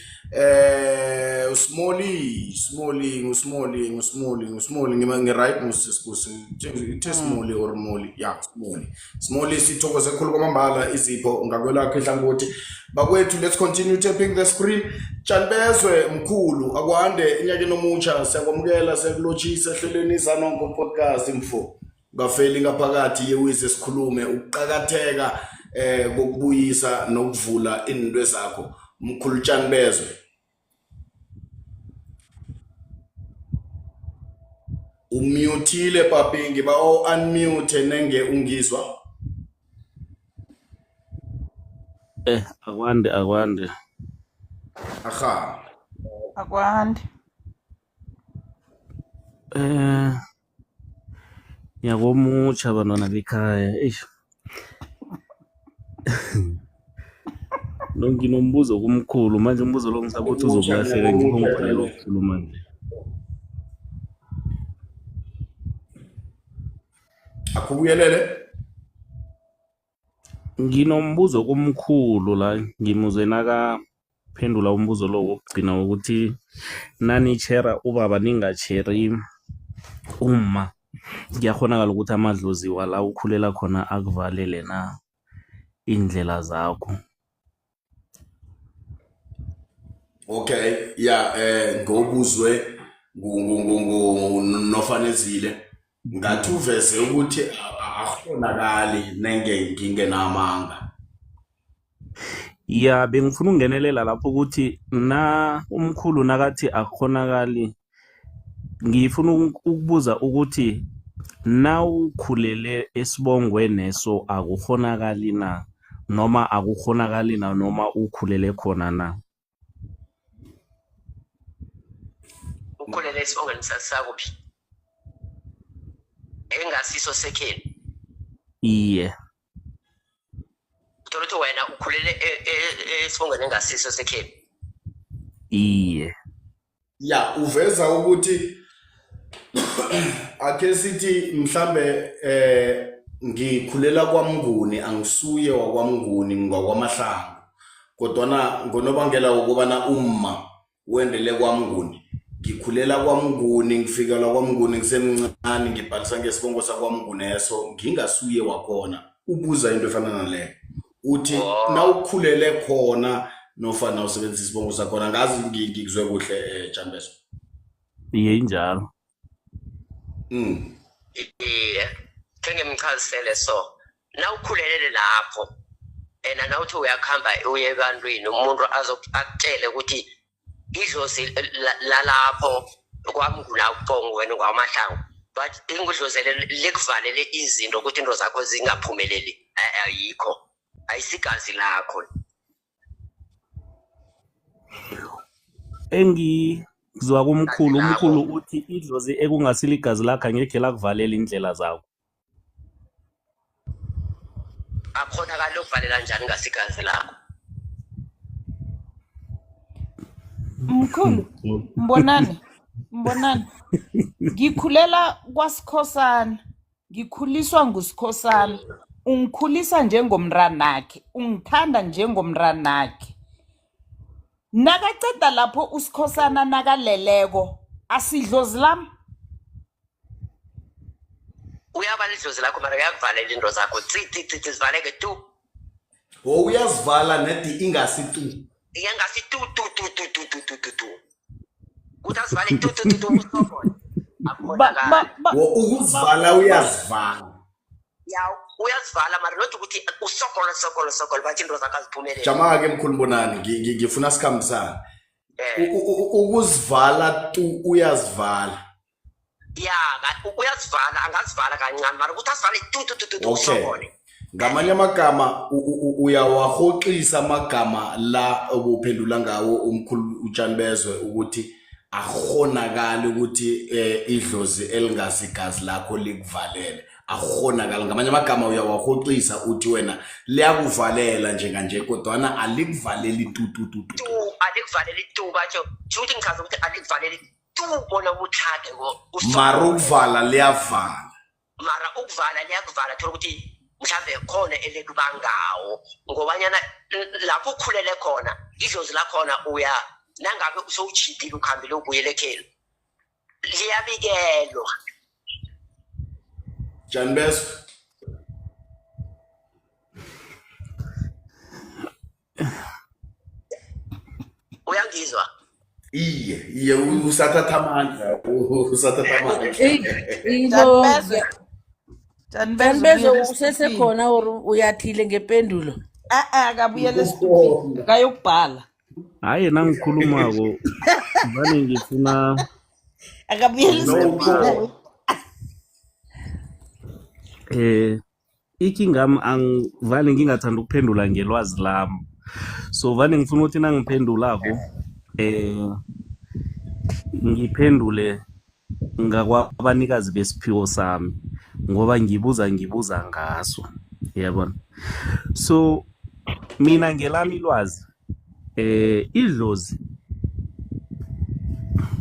Usmoli, smoli, ngusmoli, ngusmoli, ngusmoli, ngi-right ngusithe smoli or moli? Ya, smoli, smoli, sithokoze khulu kwamambala izipho ngakwelakho ihlangothi. Bakwethu, let's continue tapping the screen. Tshani bezwe mkhulu, akwande enyakeni omutsha, siyakwamukela, siyakulotshisa ehlelweni Izanonko Podcast. Mfo, ungafeli ngaphakathi, yewize sikhulume ukuqakatheka kokubuyisa nokuvula izinto zakho. Mkhulu tshani bezwe, umutile papi, ngiba o-unmute nenge ungizwa. Akwande, akwande. Aha. Akwande. Nyakomutsha bantwana bekhaya. Eish. Lo nginombuzo kumkhulu manje, umbuzo lo ngisaba ukuthi uzokulahleka, ngikho ngibhalelwa ukukhuluma nje. Akubuyelele. Nginombuzo kumkhulu la, ngimuzwe nakaphendula umbuzo lo wokugcina ukuthi nanitshera ubaba ningatsheri umma, kuyakhonakala ukuthi amadlozi wala ukhulela khona akuvalele na indlela zakho? Okay, ya, ngobuzwe nofanezile ngathi uveze ukuthi akhonakali nenge ngingenamanga. Ya, bengifuna ukungenelela lapho ukuthi na umkhulu nakathi akukhonakali, ngifuna ukubuza ukuthi nawukhulele esibongweneso akukhonakali na, noma akukhonakali na noma ukhulele khona na? Ukhulele esibongweni sakuphi engasiso sekhenu? Iye. Uthola ukuthi wena ukhulele esibongweni engasiso sekhenu? Iye. Ya, uveza ukuthi ake sithi mhlambe ngikhulela kwaMnguni, angisuye wakwaMnguni, ngwakwamahlangu, kodwana ngonobangela wokubana umma wendele kwaMnguni, ngikhulela kwaMnguni, ngifikelwa kwaMnguni ngisemncane, ngibhalisa ngesibongo sakwaMnguneso ngingasuye wakhona. Ubuza into efana naleyo, uthi nawukhulele khona nofana usebenzisa isibongo sakhona. Ngazi ngikuzwe kuhle, Jambeso? Iye, injalo. Iye, khe ngimchazisele. So nawukhulelele lapho and nawuthi uyakuhamba uye ebantwini, umuntu akutshele ukuthi idlozi lalapho kwaMnguni akucongo, wena ngwamahlangu. But ingudlozele likuvalele izinto ukuthi into zakho zingaphumeleli, ayikho, ayisigazi lakho. Engizwa kumkhulu, umkhulu uthi idlozi ekungasilo igazi lakho angekhe lakuvalela indlela zakho. Akhonakala ukuvalela njani ngasigazi lakho? Mkhulu Mbonani, Mbonani, ngikhulela kwaSikhosana, ngikhuliswa nguSikhosana, ungikhulisa njengomntranakhe, ungithanda njengomntranakhe. Nakaceda lapho uSikhosana nakaleleko, asidlozi lami? Uyaba lidlozi lakho, mara uyakuvalela into zakho, tsi tsi tsi tsi, zivaleke tu. Wo uyazivala nedi ingasi tu. Ingasi tu tu tu tu tu tu tu tu tu, kuthi azivale tu tu tu tu, usokole. Akhonakala. Wo ukuzivala uyazivala. Ya, uyazivala, mara not ukuthi usokole sokole sokole, bathi into zakho aziphumelele. Jama-ke mkhulu Mbonani, ngifuna sikhambisane. Ukuzivala tu uyazivala. Ya, uyazivala, angazivala kancane, mara ukuthi azivale tu tu tu tu tu. Okay. Usokole. Ngamanye amagama uyawahoxisa amagama la obuphendula ngawo umkhulu uTshani bezwe ukuthi akhonakali ukuthi idlozi elingasigazi lakho likuvalele. Akhonakali. Ngamanye amagama uyawahoxisa uthi wena liyakuvalela njenganje, kodwana alikuvaleli tu tu tu tu. Tu, alikuvaleli tu, batsho ukuthi ngichaza ukuthi alikuvaleli tu bona uthande ngo Mara ukuvala liyavala. Mara ukuvala liyakuvala, thola ukuthi mhlambe khona elikubangawo ngobanyana lapho ukhulele khona idlozi lakhona, uya nangabe usowujhidile ukhambile ubuyele ekhenu, liyabikelwa. Tshani bezwe. Uyangizwa? Iye, iye, usathatha amandla, usathatha amandla. Ilo. Tshani Bezwe, Tshani ubuyele usesekhona or uyathile ngependulo? A-a, akabuyele esitupini, akayokubhala. Hayi, nangikhulumako vane ngifuna Akabuyele No. esitupini. Ikingami angivane ngingathanda ukuphendula ngelwazi lami, so vane ngifuna ukuthi nangiphendulako ngiphendule ngakwabanikazi besiphiwo sami, ngoba ngibuza ngaso, yabona. So mina ngelami ilwazi, idlozi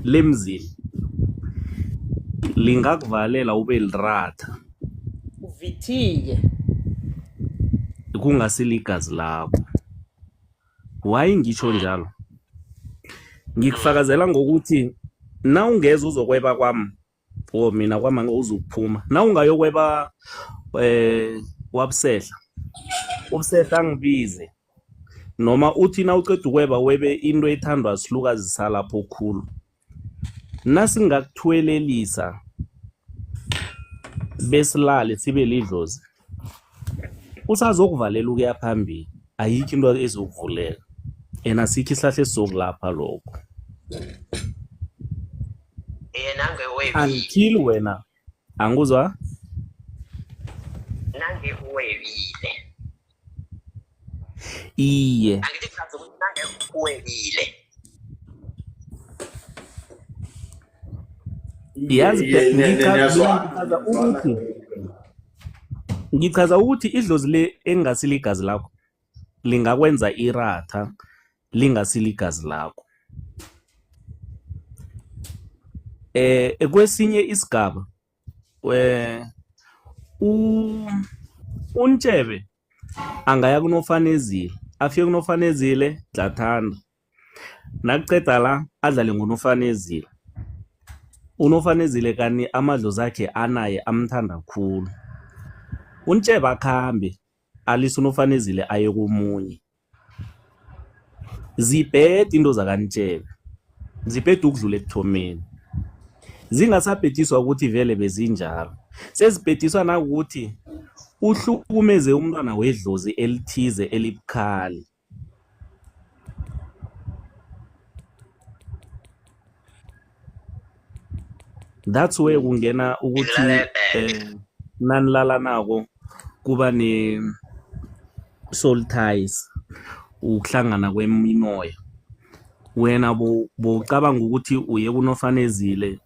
lemzini lingakuvalela ube liratha. Uvithike. Kungasiligazi lakho. Why ngisho njalo? Ngikufakazela ngokuthi na ungeza uzokweba kwami, o mina kwami uzukuphuma. Na ungayokweba wabusehla, ubusehla angibize, noma uthi na uceda ukweba webe into ethandwa silukazi salapho khulu, nasingakuthwelelisa besilale sibe lidlozi, usazokuvalela ukuya phambili, ayikho into ezokuvuleka and asikho isihlahla esizokulapha lokho. Nange webile. Until wena anguzwa. Nange webile. Iye. Angithi kuchaza ukuthi nange webile. Yazi, Iye, niyazwana. Ngichaza ukuthi idlozi le engasilo igazi lakho lingakwenza iratha lingasilo igazi lakho. Kwesinye isigaba uNtshebe angaya kunofanezile, afike kunofanezile dlathanda, nakuceda la adlale ngonofanezile. Unofanezile kani amadlozi akhe anaye amthanda khulu. uNtshebe akhambe alise unofanezile aye komunye. Zibhede into zakaNtshebe, zibhede ukudlula ekuthomeni, zingasabhediswa ukuthi vele bezinjalo, sezibhediswa nakuthi uhlukumeze umntwana wedlozi elithize elibukhali. That's where kungena ukuthi Ngilalela. Nanilalanako kuba ne soul ties, ukuhlangana kwemimoya. Wena bowucabanga ukuthi uye kunofanezile,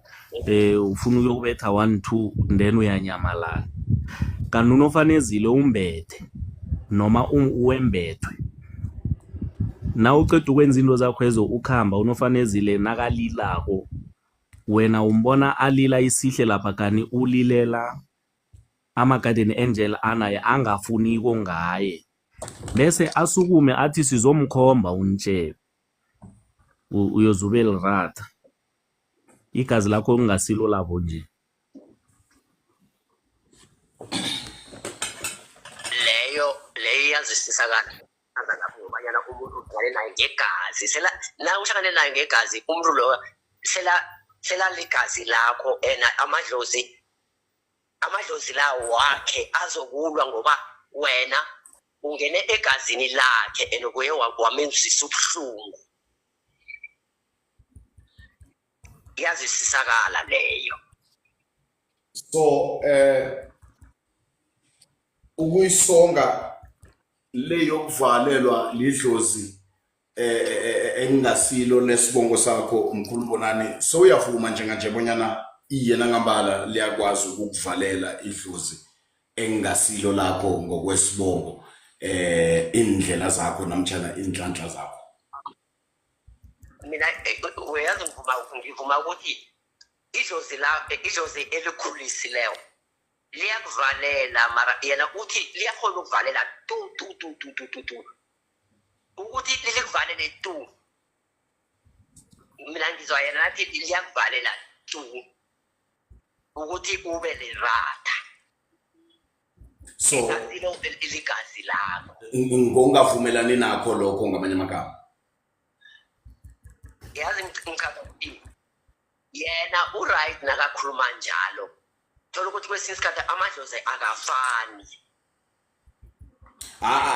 ufuna ukuyokubetha 1 2, then uyanyamalala, kanti unofanezile umbethe noma wembethwe. Na uceda ukwenza into zakho ezo, ukhamba, unofanezile nakalilako, wena umbona alila isihle lapha, kani ulilela ama-guardian angel anaye angafuniko ngaye, bese asukume athi sizomkhomba untshebe, uyozube liratha igazi lakho kungasilo labo nje. Leyo iyazwisisakala lapho, ngobanyana umuntu uhlangane naye ngegazi, sela na uhlangane naye ngegazi umuntu loyo, sela ligazi lakho, ena amadlozi lawo wakhe azokulwa ngoba wena ungene egazini lakhe and kuye wamenzisa ubuhlungu. Iyazwisisakala leyo. So ukuyisonga le yokuvalelwa lidlozi engingasilo lesibongo sakho, mkhulu Mbonani, so uyavuma njenganje bonyana iye nangambala liyakwazi ukukuvalela idlozi engingasilo lakho ngokwesibongo indlela zakho namtjhana inhlanhla zakho? Mina uyazi, ngivuma ukuthi idlozi la, idlozi elikhulisileyo liyakuvalela, mara yena uthi liyakhona ukuvalela tu tu tu tu tu tu tu, ukuthi likuvalele tu. Mina ngizwa yena nathi liyakuvalela tu ukuthi ube leratha. So Ingasilo ligazi lakho. Ngokungavumelani nakho lokho, ngamanye amagama. Yazi, ngichaza ukuthi yena u-right nakakhuluma njalo. Thola ukuthi kwesinye isikhathi amadlozi akafani.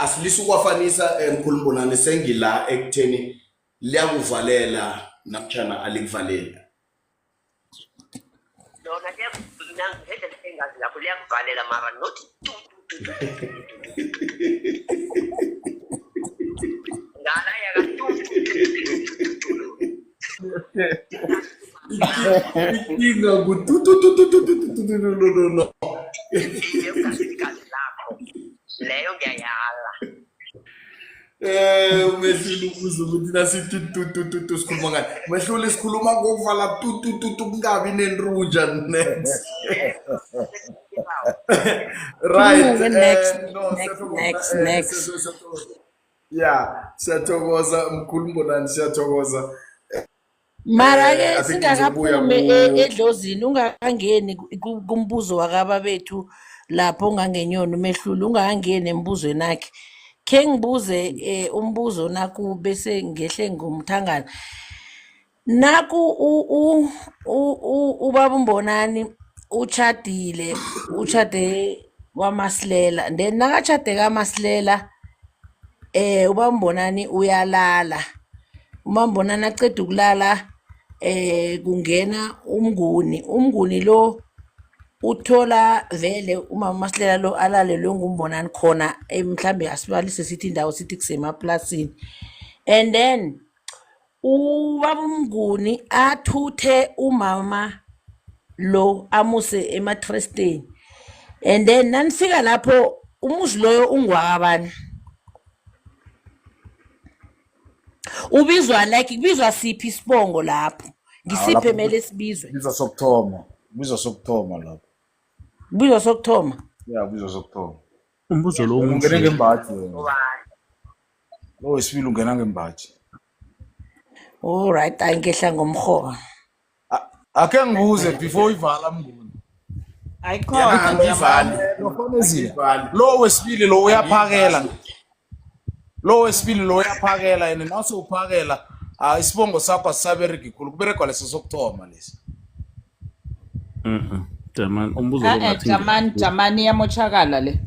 Asilisa ukwafanisa, mkhulu Mbonani, sengila ekutheni liyakuvalela namtjhana alikuvaleli. Lona mina ngendlela engazi ngakho liyakuvalela, mara not tu tu tu tu tu tu tu tu tu tu, ngala yaka tu tu tu tu tu tu tu. Inkinga ngu tu tu tu tu tu tu tu tu tu, no no no. Iye, ungazi lakho leyo, ngiyayala. Umehlule ukuze ukuthi nasithi tu tu tu tu sikhuluma ngani. Mehlule, sikhuluma ngokuvala tu tu tu tu, kungabi nenrunja next. Right. Khuluma nge-next, No, next, siyathokoza, next, next. Siyathokoza. Yeah, siyathokoza mkhulu Mbonani, siyathokoza. Mara-ke I think ngizobuya singakaphumi ku edlozini, ungakangeni kumbuzo wakababethu lapho, ungangenyoni umehluli, ungakangeni embuzweni akhe, khe ngibuze umbuzo naku bese ngehle ngomthangala naku. Ubaba uMbonani uchadile, uchade kwaMasilela, then nakachade kaMasilela, ubaba uMbonani uyalala. Uma Mbonani aceda ukulala, kungena uMnguni. UMnguni lo uthola vele umama Masilela lo alalelwe nguMbonani khona, mhlambe asibalise sithi indawo sithi kusemaplasini, and then ubaba uMnguni athuthe umama lo amuse ematresteni, and then nanifika lapho umuzi loyo ungwakabani, ubizwa like kubizwa siphi isibongo lapho? Hawu, Ngisiphi lapho emele sibizwe? Kubizwa sokuthoma, kubizwa sokuthoma lapho. Kubizwa sokuthoma. Ya, kubizwa sokuthoma. Umbuzo lo Wena ungene umuhle. ngembaji wena, lo wesibili ungena ngembaji. Alright, angehla ngomrhoba. Ake ngibuze before uyivala, Mnguni. Ayikhona. Angivali. Nofanezile. Angivali. Lo wesibili lo uyaphakela, lo wesibili lo uyaphakela, and nawusewuphakela, ah, isibongo sakho asisaberegi khulu, kuberegwa leso sokuthoma lesi. Jamani, umbuzo lo Eh ngathi jamani, jamani, iyamotshakala le.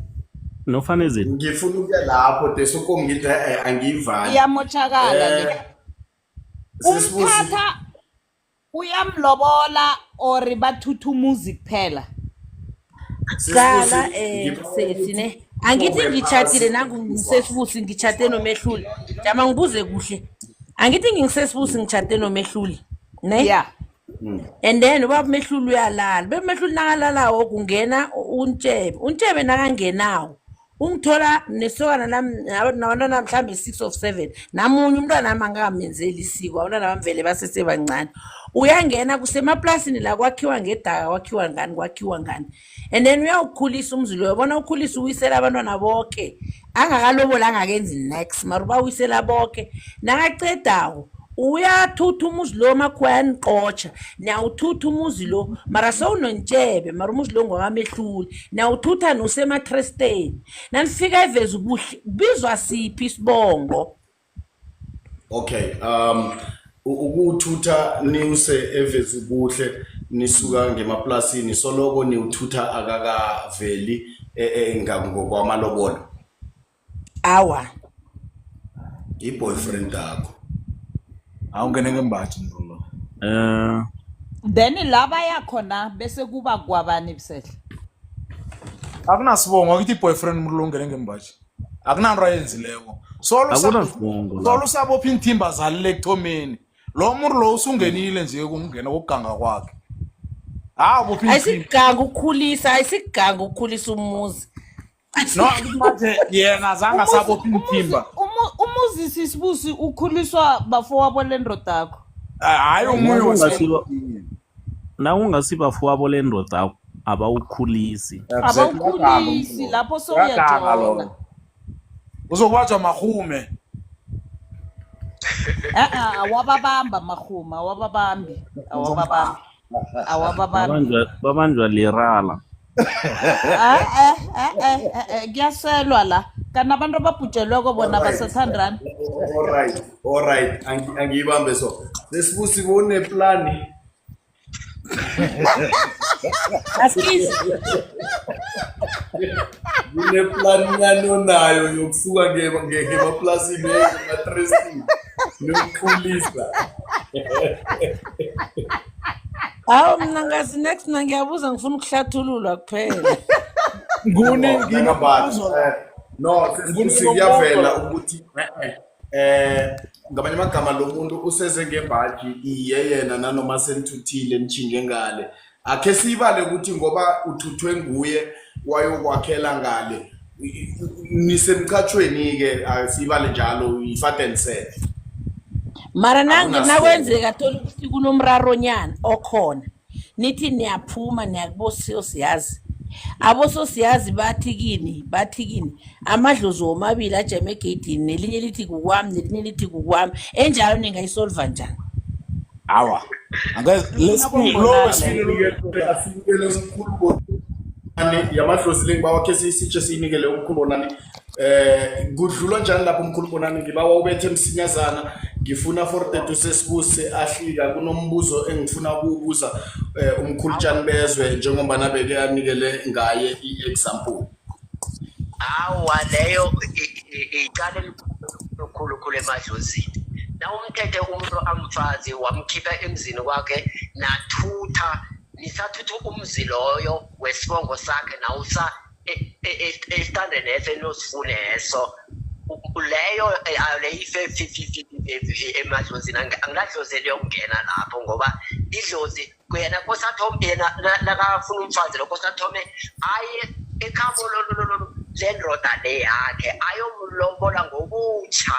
Nofanezile. Ngifuna ukuya lapho desukom, ngithi angiyivali. Iyamotshakala le. Sisibusi. Umthatha. Uyamlobola or bathutha umuzi kuphela? Qala Sesibusi, ngibawa sesi ukuthi ne angithi uthome ngitshatile phasi. nangu ngisesibusi ngitshate nomehluli. Jama ngibuze kuhle. Angithi ngingisesibusi ngitshate nomehluli ne? Yeah. And then ubaba uMehluli uyalala. Ubaba uMehluli nakalalawo kungena uNtshebe. UNtshebe nakangenawo ungithola nesokana lami nabantwana mhlawumbe 6 of 7 namunye umntwana nami angakamenzeli isiko, abantwana bami vele basesebancane. Uyangena kusemaplasini la kwakhiwa ngedaka, kwakhiwa ngani, kwakhiwa ngani, and then uyawukhulisa umzi loyo, bona ukhulisa uwisela abantwana boke angakaloboli, angakenzi nex, mara ubawisela boke. Nakacedako uyathutha umuzi lo, makhuwa ayaniqotjha, niyawuthutha umuzi lo, mara sewunontshebe, mara umuzi lo ngwakamehluli, niyawuthutha nosematresteni. Nanifika eveza ubuhle, kubizwa siphi isibongo? Okay, ukuwuthutha niwuse eVezubuhle nisuka ngemaplasini, soloko niwuthutha akakaveli ngokwamalobolo? Awa. I-boyfriend yakho. Awungene ngembaji mntu lo. Then la baya khona bese kuba kwabani busehle? Akunasibongo, akithi i-boyfriend umuntu lo ungene ngembaji. Akunanto ayenzileko. Solo Akunasibongo solo lapho. usabopha iinthimba zalile ekuthomeni. Lo muntu lo usungenile nje kungena kokuganga kwakhe. Ah, ubopha iinthimba. Ayisiganga ukukhulisa, ayisiganga ukukhulisa umuzi. No, angithi manje yena azange Umuzi asabopha umuzi iinthimba. umuzi sisibusi ukhuliswa bafowabo lendodakho. Hayi omunye Nakungasiba nakungasibafuwabo lendoda abawukhulisi. Abawukhulisi lapho, Uyaganga sewuyajola. loyo. Uzokubanjwa marhume. Eh awababamba mahuma, awababambi, awababambi, awababambi. Babanjwa lirala. Eh eh eh eh eh kuyaselwa la. Kanti abantu ababhujelweko bona basathandana. Alright, alright, angiyibambe so. Sesibusi boneplani. Askies. Kuneplani yanonayo yokusuka ngemaplasini ematrestini nokukhulisa? Awu, mina ngazi next, mina ngiyabuza, ngifuna ukuhlathululwa kuphela. Nguni No, nakambala. nginombuzo la. No, Nguni sesibusi nombuzo kuyavela la. ukuthi ngamanye amagama lo muntu useze ngembaji iye yena, nanoma senithuthile nitshinge ngale, akhe siyibale ukuthi ngoba uthuthwe nguye wayokwakhela ngale, nisemchatshweni-ke, asiyibale njalo i-father and son. Mara Akunasibongo. nakwenzeka thola ukuthi kunomraronyana okhona, nithi niyaphuma niyakubososiyazi, abososiyazi bathi kini amadlozi womabili ajame egeyidini, nelinye lithi kukwami, nelinye lithi kukwami, enjalo ningayisolva njani? Awa. Angeze lesibili lo Kunabobonana wesibili lo. Asinikele umkhulu Bonani yamadlozi le, ngibawa khe sisitshe siyinikele umkhulu Bonani. Kudlulwa njani lapho, umkhulu Bonani? Ngibawa ubethe msinyazana, ngifuna 4:30 sesibuse ahlika, kunombuzo engifuna ukuwubuza umkhulu Tshani bezwe njengombana beke anikele ngaye i-example. Awa, leyo icala elikhulu khulu emadlozini. Nawumthethe umuntu amfazi wamkhipha emzini kwakhe, nathutha, nisathutha umzi loyo wesibongo sakhe, nawusa esitandeni eso enosifuneso leyo leyo ife emadlozini. Anginadlozi eliyokungena lapho ngoba idlozi yena kosathome yena nakafuna umfazi lo, kosathome aye ekhabo lendoda le yakhe ayomlobola ngokutsha.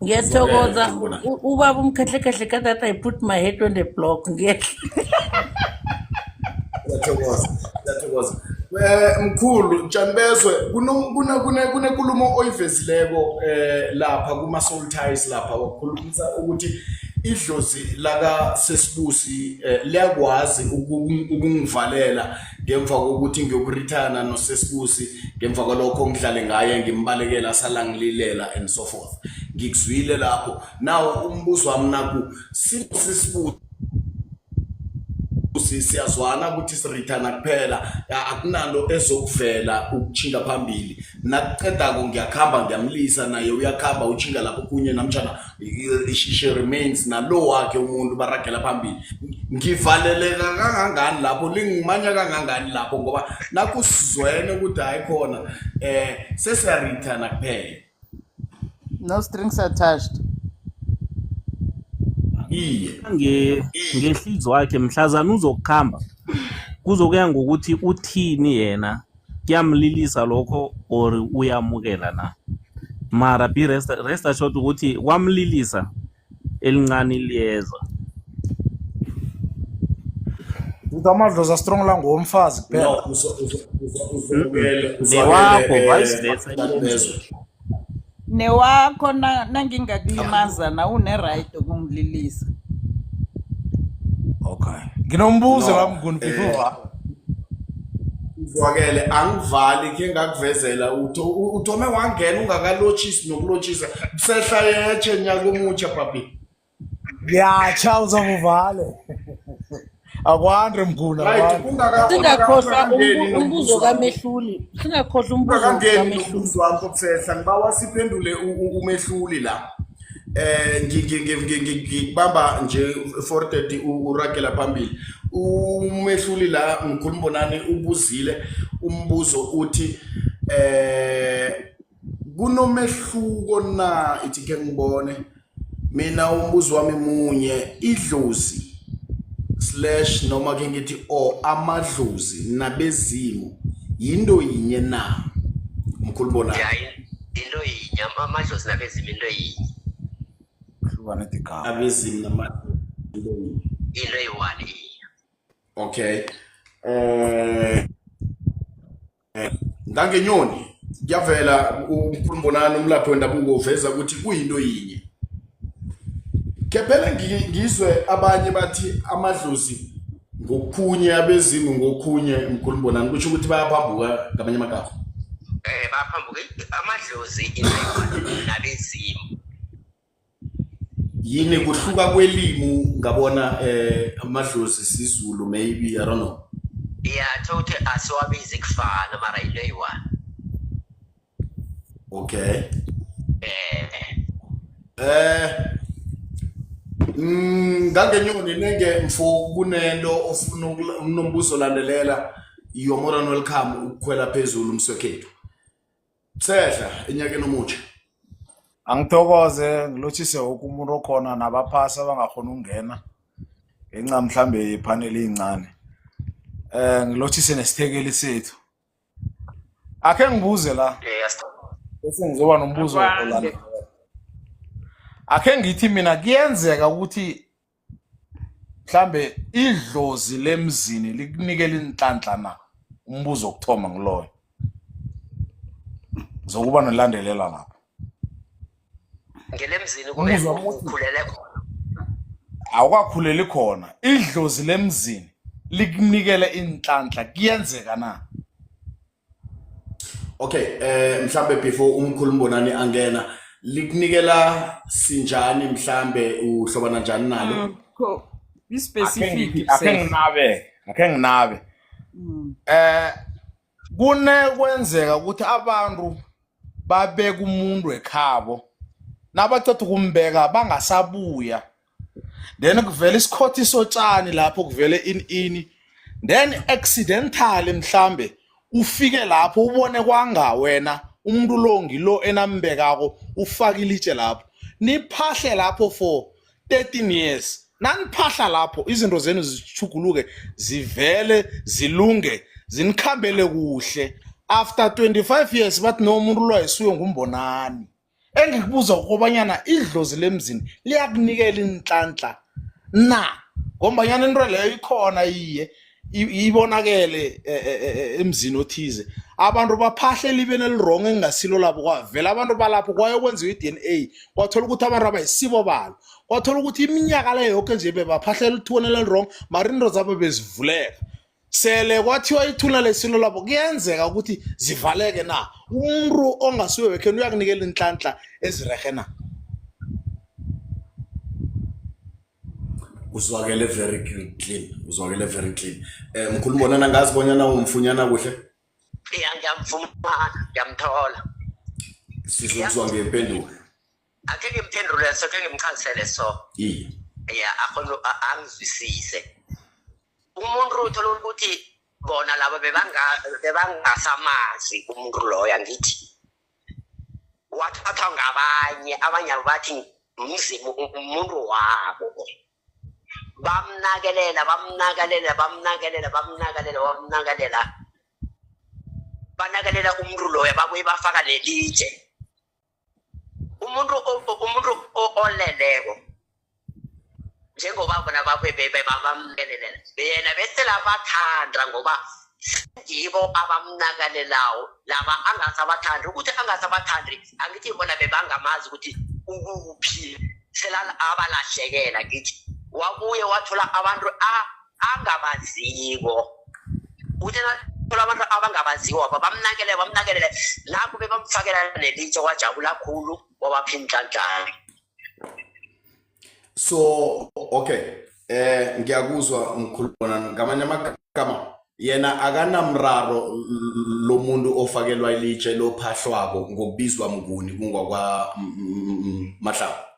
Ngiyathokoza. Mkhulu Bonani. Ubaba umkhehlekhehle kadata, I put my head on the block. Ngiyathokoza, ngiyathokoza. Mkhulu Tshani bezwe, kunenkulumo oyivezileko lapha kuma soul ties, lapha wakhulumisa ukuthi idlozi laka sesibusi liyakwazi ukungivalela ngemva kokuthi ngiyokurithana nosesibusi, ngemva kwalokho ngidlale ngaye, ngimbalekela, sala ngililela and so forth. Ngikuzwile lapho. Now umbuzo wami naku, sisibusi Siyazwana ukuthi sirithana kuphela, akunanto ezokuvela ukutjhinga phambili. Nakuqedako ngiyakhamba, ngiyamlisa, naye uyakhamba, utjhinga lapho kunye, namtjhana she remains nalo wakhe umuntu, baragela phambili. Ngivaleleka kangangani lapho, lingimanya kangangani lapho, ngoba nakusizwene ukuthi hayi khona sesiyarithana kuphela. No strings attached. Iye. Ngehliziyo wakhe mhlazana uzokukhamba, kuzokuya ngokuthi uthini yena, kuyamlilisa lokho or uyamukela na. Mara be rest assured ukuthi kwamlilisa elincane liyeza. Ukuthi amadlozi astrong la ngowomfazi kuphela. No, uzwakele. Newakho, vice versa. Bezwe. Newakho, nangingakulimaza na une-right ukungililisa. Okay, nginombuzo No, la, Mnguni, before Uzwakele, angivali ke, ngakuvezela uthome wangena ungakalotshisi nokulotshisa. Sehla yetshe, nyaka omutsha, papi. Ngiyatsha, uzakuvale, akwande Mnguni. Right. Akwande. Singakhohlwa Ungakangeni umbuzo nombuzo wakho. kamehluli, singakhohlwa umbuzo Ungakangeni kamehluli. nombuzo wakho, Kusehla, ngibawa siphendule umehluli la. Ngikubamba nje 4:30, uragela phambili. Umehluli la, ngikhulumbonani, ubuzile umbuzo, uthi kunomehluko na, ithi ke ngibone mina umbuzo wami munye, idlozi slash noma ke ngithi or amadlozi nabezimu yinto yinye na, mkhulu Bonani? Ya, into yinye, amadlozi nabezimu into yinye. Hlukana igama. Abezimu namadlozi into yinye? Into eyi-one, iye. Okay, ngangenyoni kuyavela, umkhulu Mbonani, umlaphi wendabuko, uveza ukuthi kuyinto yinye. Kephela ngizwe abanye bathi amadlozi ngokhunye, abezimu ngokhunye. Mkhulu Mbonani, kusho ukuthi bayaphambuka ngamanye amagama? Baphambuka. Amadlozi into eyi-one nabezimu. Yini kuhluka kwelimu? Ngabona amadlozi siZulu, maybe, I don't know. Ya, thokuthi asiwabizi kufana, mara into eyi-one. Okay. Ngangenyoni, nenge mfo kunento ofuna unombuzo landelela, you are more than welcome ukukhwela phezulu, mswekhethu. Sehla enyakeni omutsha. Angithokoze, ngilotshise woke umuntu okhona nabaphasi abangakhona ukungena ngenxa mhlambe yephaneli eyincane. Ngilotshise nesithekeli sethu. Akhe ngibuze la, bese ngizoba nombuzo Akwande. olandelayo. Akhe ngithi mina kuyenzeka ukuthi mhlambe idlozi lemzini likunikela inhlanhla na? Umbuzo wokuthoma ngiloyo, zokuba nolandelela lapho. Ngelemzini kube Umbuzo wami uthi ukhulele khona? Awukakhuleli khona, idlozi lemzini likunikele inhlanhla, kuyenzeka na? Okay, mhlambe before umkhulu Mbonani angena, likunikela sinjani, mhlambe uhlobana njani nalo? Be Akhe specific. ngithi akhe Sehla. nginabe, akhe nginabe. Kune kwenzeka ukuthi abantu babeka umuntu ekhabo, nabaceda ukumbeka bangasabuya, then kuvela isikhothi sotshani lapho, kuvele ini ini, then accidentally mhlambe ufike lapho ubone kwanga wena umuntu lo ngilo enambekako, ufake ilitshe lapho, niphahle lapho for 13 years. Naniphahla lapho, izinto zenu zichuguluke, zivele zilunge, zinikhambele kuhle. After 25 years bathi no, umuntu lo ayisuye nguMbonani. Engikubuza ukobanyana idlozi lemzini liyakunikela inhlanhla na, ngombanyana into leyo ikhona, iye ibonakele emzini othize, abantu baphahle libe nelirongo engingasilo labo, kwavela abantu balapho, kwayokwenziwa i-DNA, kwathola ukuthi abantu abayisibo balo, kwathola ukuthi iminyaka le yoke nje bebaphahlela ithuna lelirongo, mara into zabo bezivuleka. Sele kwathiwa ithuna lesilo labo, kuyenzeka ukuthi zivaleke na? Umuntu ongasuye wekhenu uyakunikela inhlanhla ezirehe na? Uzwakele very clean, uzwakele very clean. Mkhulu Mbonani, angazi bonyana umfunyana kuhle? Ya, ngiyamfumana, ngiyamthola. Sizokuzwa ngempendulo. Akhe ngimphendule so, khe ngimchazisele so. Iye. Ya, akhona angizwisise. Umuntu uthola ukuthi bona laba bebangasamazi umuntu loyo, angithi wathathwa ngabanye, abanye bathi mzimu umuntu wabo, bamnakelela, bamnakelela, bamnakelela, bamnakelela, bamnakelela, banakelela umuntu loyo, babuye bafaka nelitshe. Umuntu oleleko njengoba bona babuye bamnakelela yena, bese labathanda ngoba ngibo abamnakalelawo laba angasabathandi, ukuthi angasabathandi, angithi bona bebangamazi ukuthi ukuphi, sela abalahlekela. Ngithi wabuye wathola abantu angabaziko, uthe nathola abantu abangabaziko aba bamnakelele, bamnakelele lapho bebamfakela nelitshe, wajabula khulu, wabapha inhlanhla. So okay, ngiyakuzwa mkhulu Mbonani. Ngamanye amagama yena akanamraro lomuntu ofakelwa ilitshe lophahlwako ngokubizwa Mnguni kungwakwa Mahlaba.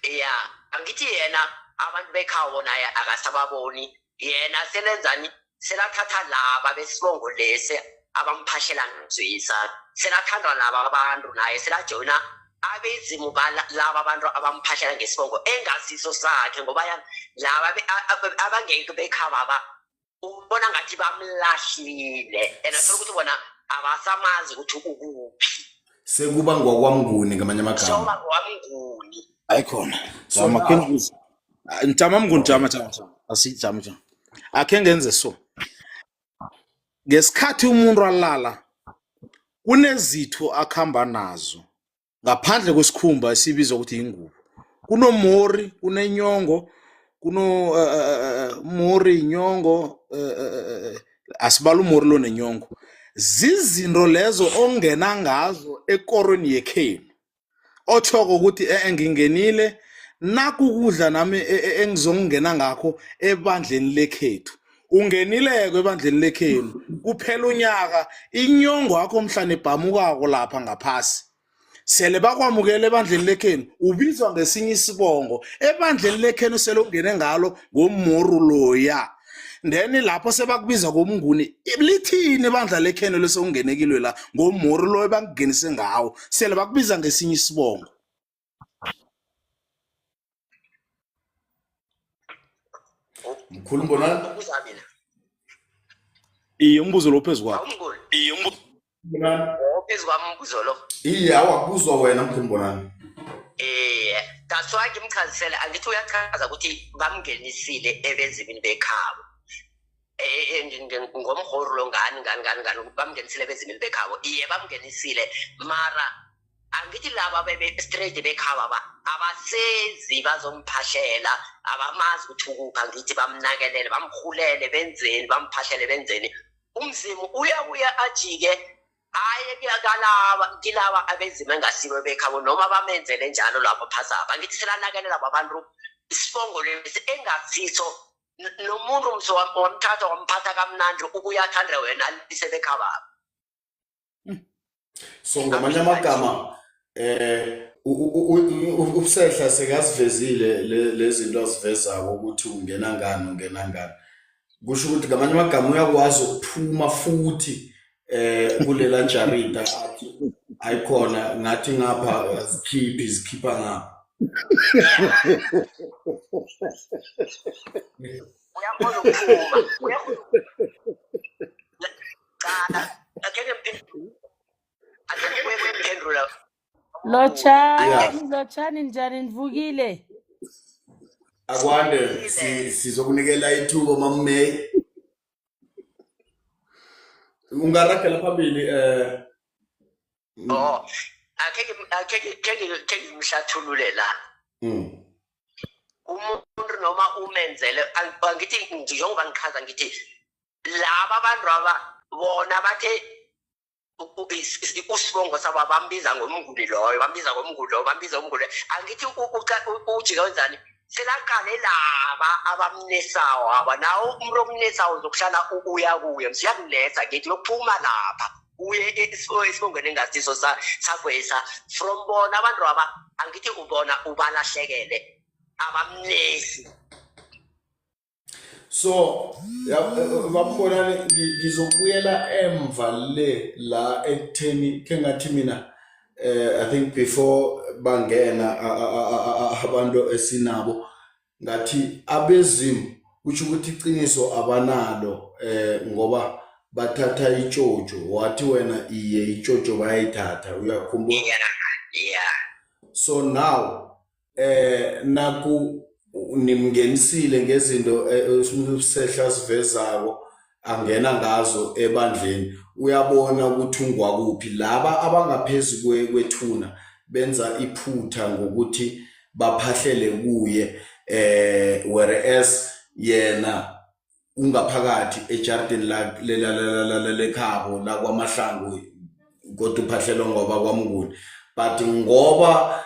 Ya, angithi yena abantu bekhabo naye akasababoni, yena selenzani, selathatha laba besibongo lesi abamphahlela ngizwisa, selathandwa laba abantu, naye selajoyina abezimu laba abantu abamphahlela ngesibongo engasiso sakhe, ngoba laba abangekho bekhababa ubona ngathi bamlahlile, and athola ukuthi bona abasamazi ukuthi ukuphi. Sekuba ngwakwaMnguni ngamanye amagama. Soba ngwaMnguni. Ayikhona. So Jama, now khe ngibuze. Ah, jama Mnguni, jama, jama, jama. Asijame, jama. Akhe ngenze so. Ngesikhathi umuntu alala kunezitho akhamba nazo ngaphandle kwesikhumba esibizwa ukuthi ingubo. Kunomori, kunenyongo, kuno mori, inyongo, asibala umori lo nenyongo. Zizinto lezo ongena ngazo ekorweni yekhenu. Othoko ukuthi ngingenile nakukudla nami engizongena ngakho ebandleni lekhethu. Ungenileko ebandleni lekhenu, kuphela unyaka, inyongo yakho mhlawumbe ibhamukako lapha ngaphasi. Sele bakwamukele ebandleni lekhenu, ubizwa ngesinye isibongo. Ebandleni lekhenu sele ungene ngalo ngomoru loya. Then lapho sebakubiza ngoMnguni, lithini ibandla lekhenu lese ungene kilo la ngomoru loyo bakungenise ngawo, sele bakubiza ngesinye isibongo. Mkhulu Mbonani. Ubuza mina. Iye, umbuzo lo phezu kwakho. Awumnguni. Iye, umbuzo. Mbonani. Phezu kwami umbuzo lo. Iye, awakuzwa wena mkhulu Mbonani. That's why ngimchazisele, angithi uyachaza ukuthi bamngenisile ebezimini bekhabo. Ngomhoro lo ngani ngani ngani ngani bamngenisile ebezimini bekhabo. Iye, bamngenisile, mara angithi laba bebe straight bekhaba ba abasezi bazomphahlela, abamazi ukuthi ukuphi, angithi bamnakelele, bamhulele, benzeni, bamphahlela benzeni. Umzimu uyabuya ajike aye kalaba kilaba abezima engasibo bekhabo, noma bamenzele njalo lapho phasapha. Angithi selanakelela babantu isibongo lesi engasiso, nomuntu mso wamthatha wamphatha kamnandi, ubuya athande wena alise bekhababa. So ngamanye amagama ubusehla sekazivezile lezi zinto azivezako ukuthi ungena ngani, ungena ngani. Kusho ukuthi ngamanye amagama uyakwazi ukuphuma futhi kulela njarida athi ayikhona ngathi ngapha azikhiphi, zikhipha ngapha. Uyakhona ukuphuma. Uyakhona. Cha, akhe ngibuye ngemphendula. Lotshani, lotshani, njani, nivukile? Akwande, sizokunikela ithuba Mamay. Ungaragela phambili. Oh, akhe ngimhlathulule la. Umuntu noma umenzele, angithi njengoba ngichaza ngithi laba abantu aba bona bathe usibongo sabo bambiza ngoMnguni loyo, bambiza ngoMnguni loyo, bambiza ngoMnguni loyo. Angithi ujika wenzani? Selaqale laba abamnesawo aba nawo umuntu omnesawo uzokuhlala uya kuye msiyakuletha ngithi yokuphuma lapha uye esibongweni engasiso sakwesa from bona abantu aba angithi ubona ubalahlekele abamnesi. So babonani ngizokubuyela emva le la ekutheni ke ngathi mina I think before bangena abantu esinabo ngathi abezimu kusho ukuthi iqiniso abanalo ngoba bathatha itshotsho wathi wena iye itshotsho bayayithatha uyakhumbula. Yeah. So now naku nimngenisile ngezinto sehla sivezako angena ngazo ebandleni uyabona ukuthi ungwakuphi laba abangaphezulu kwethuna benza iphutha ngokuthi baphahlele kuye whereas yena ungaphakathi ejardini lekhabo la kwaMahlangu kodwa uphahlelwa ngoba kwaMnguni but ngoba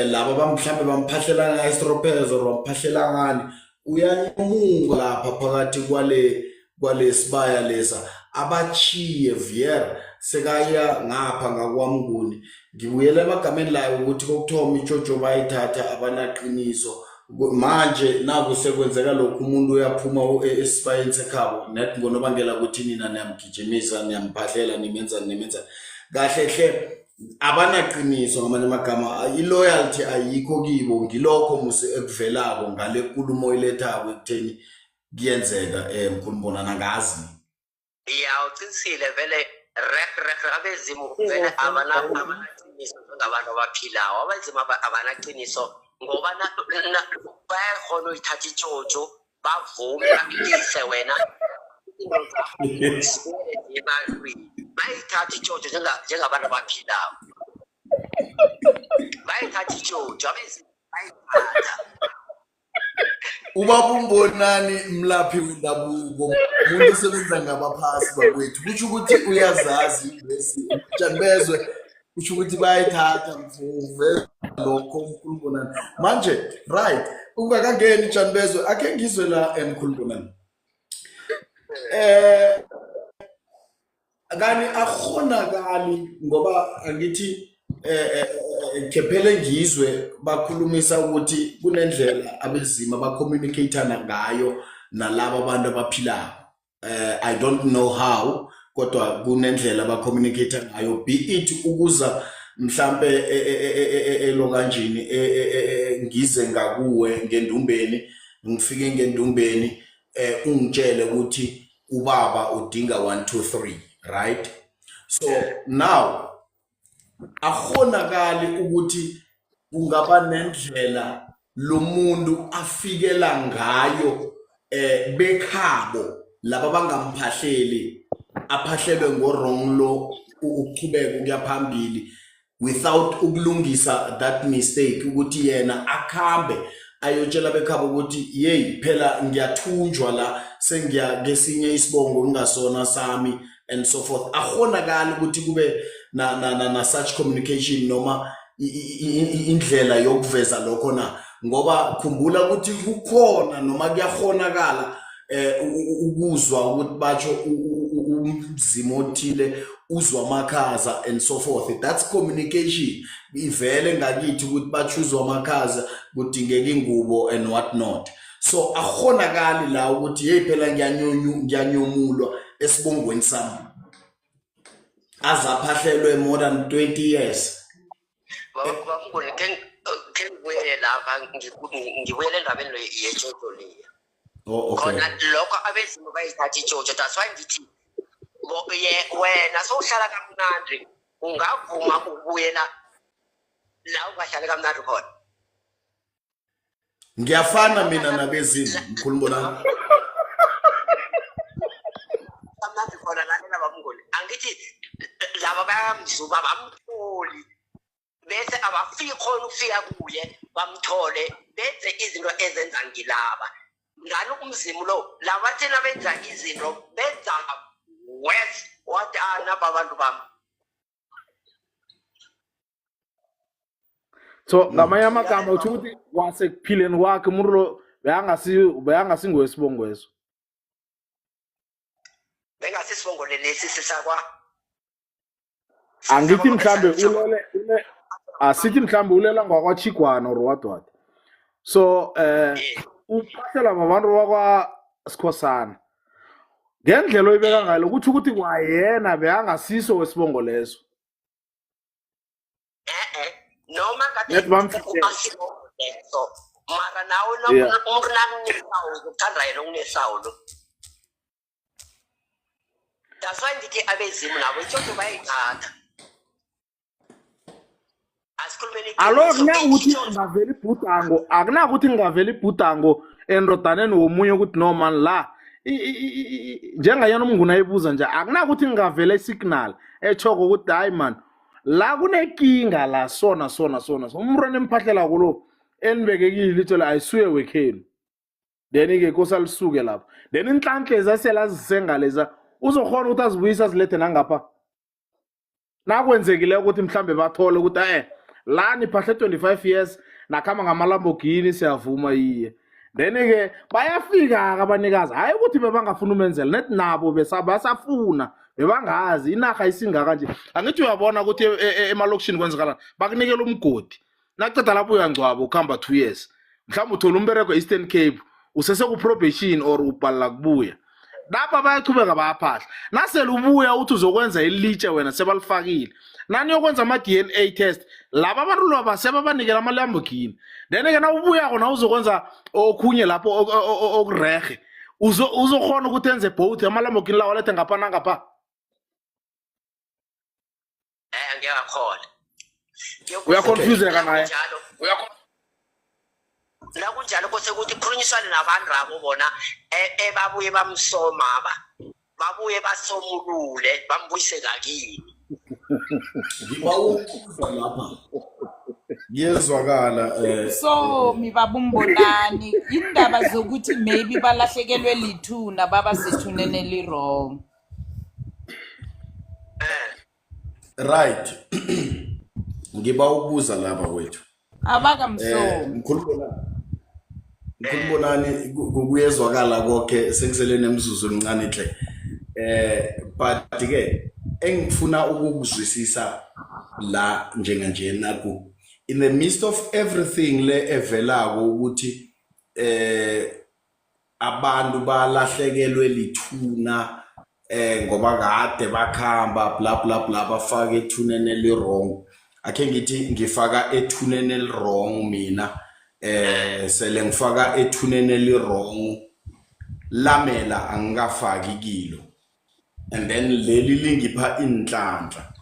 laba bamhlambe bamphahlela ngaistropezo or bamphahlela ngani uyanyamuka lapha phakathi kwalesibaya lesa abachiye vier sekaya ngapha ngakwaMnguni. Ngibuyela emagameni layo ukuthi kokuthoma itshotsho bayithatha abanaqiniso manje naku sekwenzeka lokhu umuntu uyaphuma esibayeni sekhabo net ngonobangela ukuthi nina niyamgijimisa niyamphahlela nimenza kahle hle abanaqiniso ngamanye amagama i-loyalty ayikho kibo. Ngilokho musi ekuvelako ngale nkulumo ilethako ekutheni kuyenzeka mkhulu Mbonani angazi. Ya uqinisile vele rek abezimu vele abanaqiniso njengabantu abaphilayo. Abezimu abanaqiniso ngoba bayakhona uyithatha itshotsho bavume bakulise wena ebantwini bayithatha itshotsho njengabantu abaphilayo bayithatha itshotsho abezimu bayithatha. Ubaba uMbonani mlaphi wendabuko umuntu osebenza ngabaphasi bakwethu kusho ukuthi uyazazi lesi tshani bezwe kusho ukuthi bayayithatha mvuve lokho mkhulu Mbonani manje right ungakangeni tshani bezwe akhe ngizwe la mkhulu Mbonani kani akhonakali ngoba angithi kephele ngizwe bakhulumisa ukuthi kunendlela abezima bacommunicatana ngayo nalabo abantu abaphilayo. I don't know how kodwa kunendlela bacommunicate ngayo be it ukuza mhlambe elokanjini ngize ngakuwe ngendumbeni ngifike ngendumbeni ungitshele ukuthi ubaba udinga 1 2 3 right. So now akhonakali ukuthi kungaba nendlela lomuntu afikela ngayo bekhabo laba bangamphahleli aphahlelwe ngo wrong lo ukuchubeka ukuya phambili without ukulungisa that mistake ukuthi yena akhambe ayotshela bekhabo ukuthi hey phela ngiyathunjwa la sengiya kesinye isibongo ngingasona sami and so forth. Akhonakali ukuthi kube na such communication noma indlela yokuveza lokho na ngoba khumbula ukuthi kukhona noma kuyakhonakala ukuzwa ukuthi batsho umzimo othile uzwa amakhaza and so forth. That's communication ivele ngakithi ukuthi bachuzwa amakhaza kudingeka ingubo and what not. So akhonakali la ukuthi hey phela ngiyanyomulwa esibongweni sami azaphahlelwe more than 20 years. Babamkhulu ke ngibuyele lapha ngibuyele endabeni yetshotsho leya. Oh okay. Khona lokho abezimu bayithatha itshotsho that's why ngithi wena sowuhlala kamnandi ungavuma ukubuyela la ungahlali kamnandi khona. Ngiyafana mina nabezimu mkhulu Mbonani. Kamnandi khona lalela babamnguni angithi laba bayamzuba bamtholi bese abafiki khona ukufika kuye bamthole benze izinto ezenza ngilaba ngani umzimu lo laba thina benza izinto benza worse what naba abantu bami. So ngamanye amagama uthi ukuthi kwasekuphileni kwakhe umuntu lo bekangasingowesibongo eso. Bengasisibongo lesi sisakwa. Angithi mhlambe ulele ule asithi mhlambe ulela ngwakwaChigwana or what what. So uphahlela babantu bakwa Sikhosana. Ngendlela oyibeka ngayo kutho ukuthi kwayena bekangasiso wesibongo leso. Noma kade Net bamfihlele. asibongo leso mara nawe umuntu nakunesawu uthanda yena okunesawu lo. That's why ngithi abezimu nabo itsotso bayayithatha. Asikhulumeni Alo iqiniso, akunakuthi itsotso ngavela ibhudango, akunakuthi ngavela ibhudango endodaneni womunye ukuthi no man la njengayena uMnguni ayibuza nje, akunakuthi ngavela isignal etshoko ukuthi hayi man la kunekinga la sona sona sona so umuntu enimphahlela kulo enibekekile litho la ayisuye wekhenu, then-ke kosa lisuke lapho, then inhlanhla leza sele azisenga leza uzokhona ukuthi azibuyise azilethe nangapha nakwenzekile ukuthi mhlambe bathole ukuthi la niphahle 25 years nakhamba ngama-Lamborghini, siyavuma iye, then-ke bayafika-ke abanikazi, hhayi ukuthi bebangafuni umenzela net nabo basafuna bebangazi inarha isingaka nje. Angithi uyabona ukuthi emalokishini kwenzakalani, bakunikela umgodi, naceda lapho uyangcwaba, ukuhamba 2 years mhlawumbe uthola umbereko e-Eastern Cape, usese-ku-probation or ubhalela kubuya lapha, bayachubeka bayaphahla. Nasele ubuya uthi uzokwenza ilitshe wena sebalifakile, nani yokwenza ama-DNA test laba abantu laba sebabanikela ama-Lamborghini, then-ke na ubuyako na uzokwenza okhunye lapho okurehe uzokhona ukuthi enze both ama-Lamborghini lawo alethe ngapha nangapha. Angeke akhona. Uyaconfuseka naye. Nakunjalo, nakunjalo kose ukuthi kukhulunyiswane nabantu abo bona ebabuye bamsoma ba babuye basomulule bambuyise ngakini. Ngiba ukuzwa lapha kuyezwakala. So mibaba umbonani indaba zokuthi maybe balahlekelwe lithuna, baba sethuneni eli-wrong. Right, ngiba ukubuza laba kwethu. Abakamsomi. Mkhulu Mbonani, kuyezwakala konke, sekusele nemizuzu emincane hle, but ke engifuna ukukuzwisisa la njenganje naku, in the midst of everything le evelako ukuthi abantu balahlekelwe lithuna ngoba kade bakhamba bla bla bla, bafaka ethuneni eli-wrong, akhe ngithi ngifaka ethuneni eli-wrong mina, sele ngifaka ethuneni eli-wrong lamela angikafaki kilo, and then leli lingipha inhlanhla,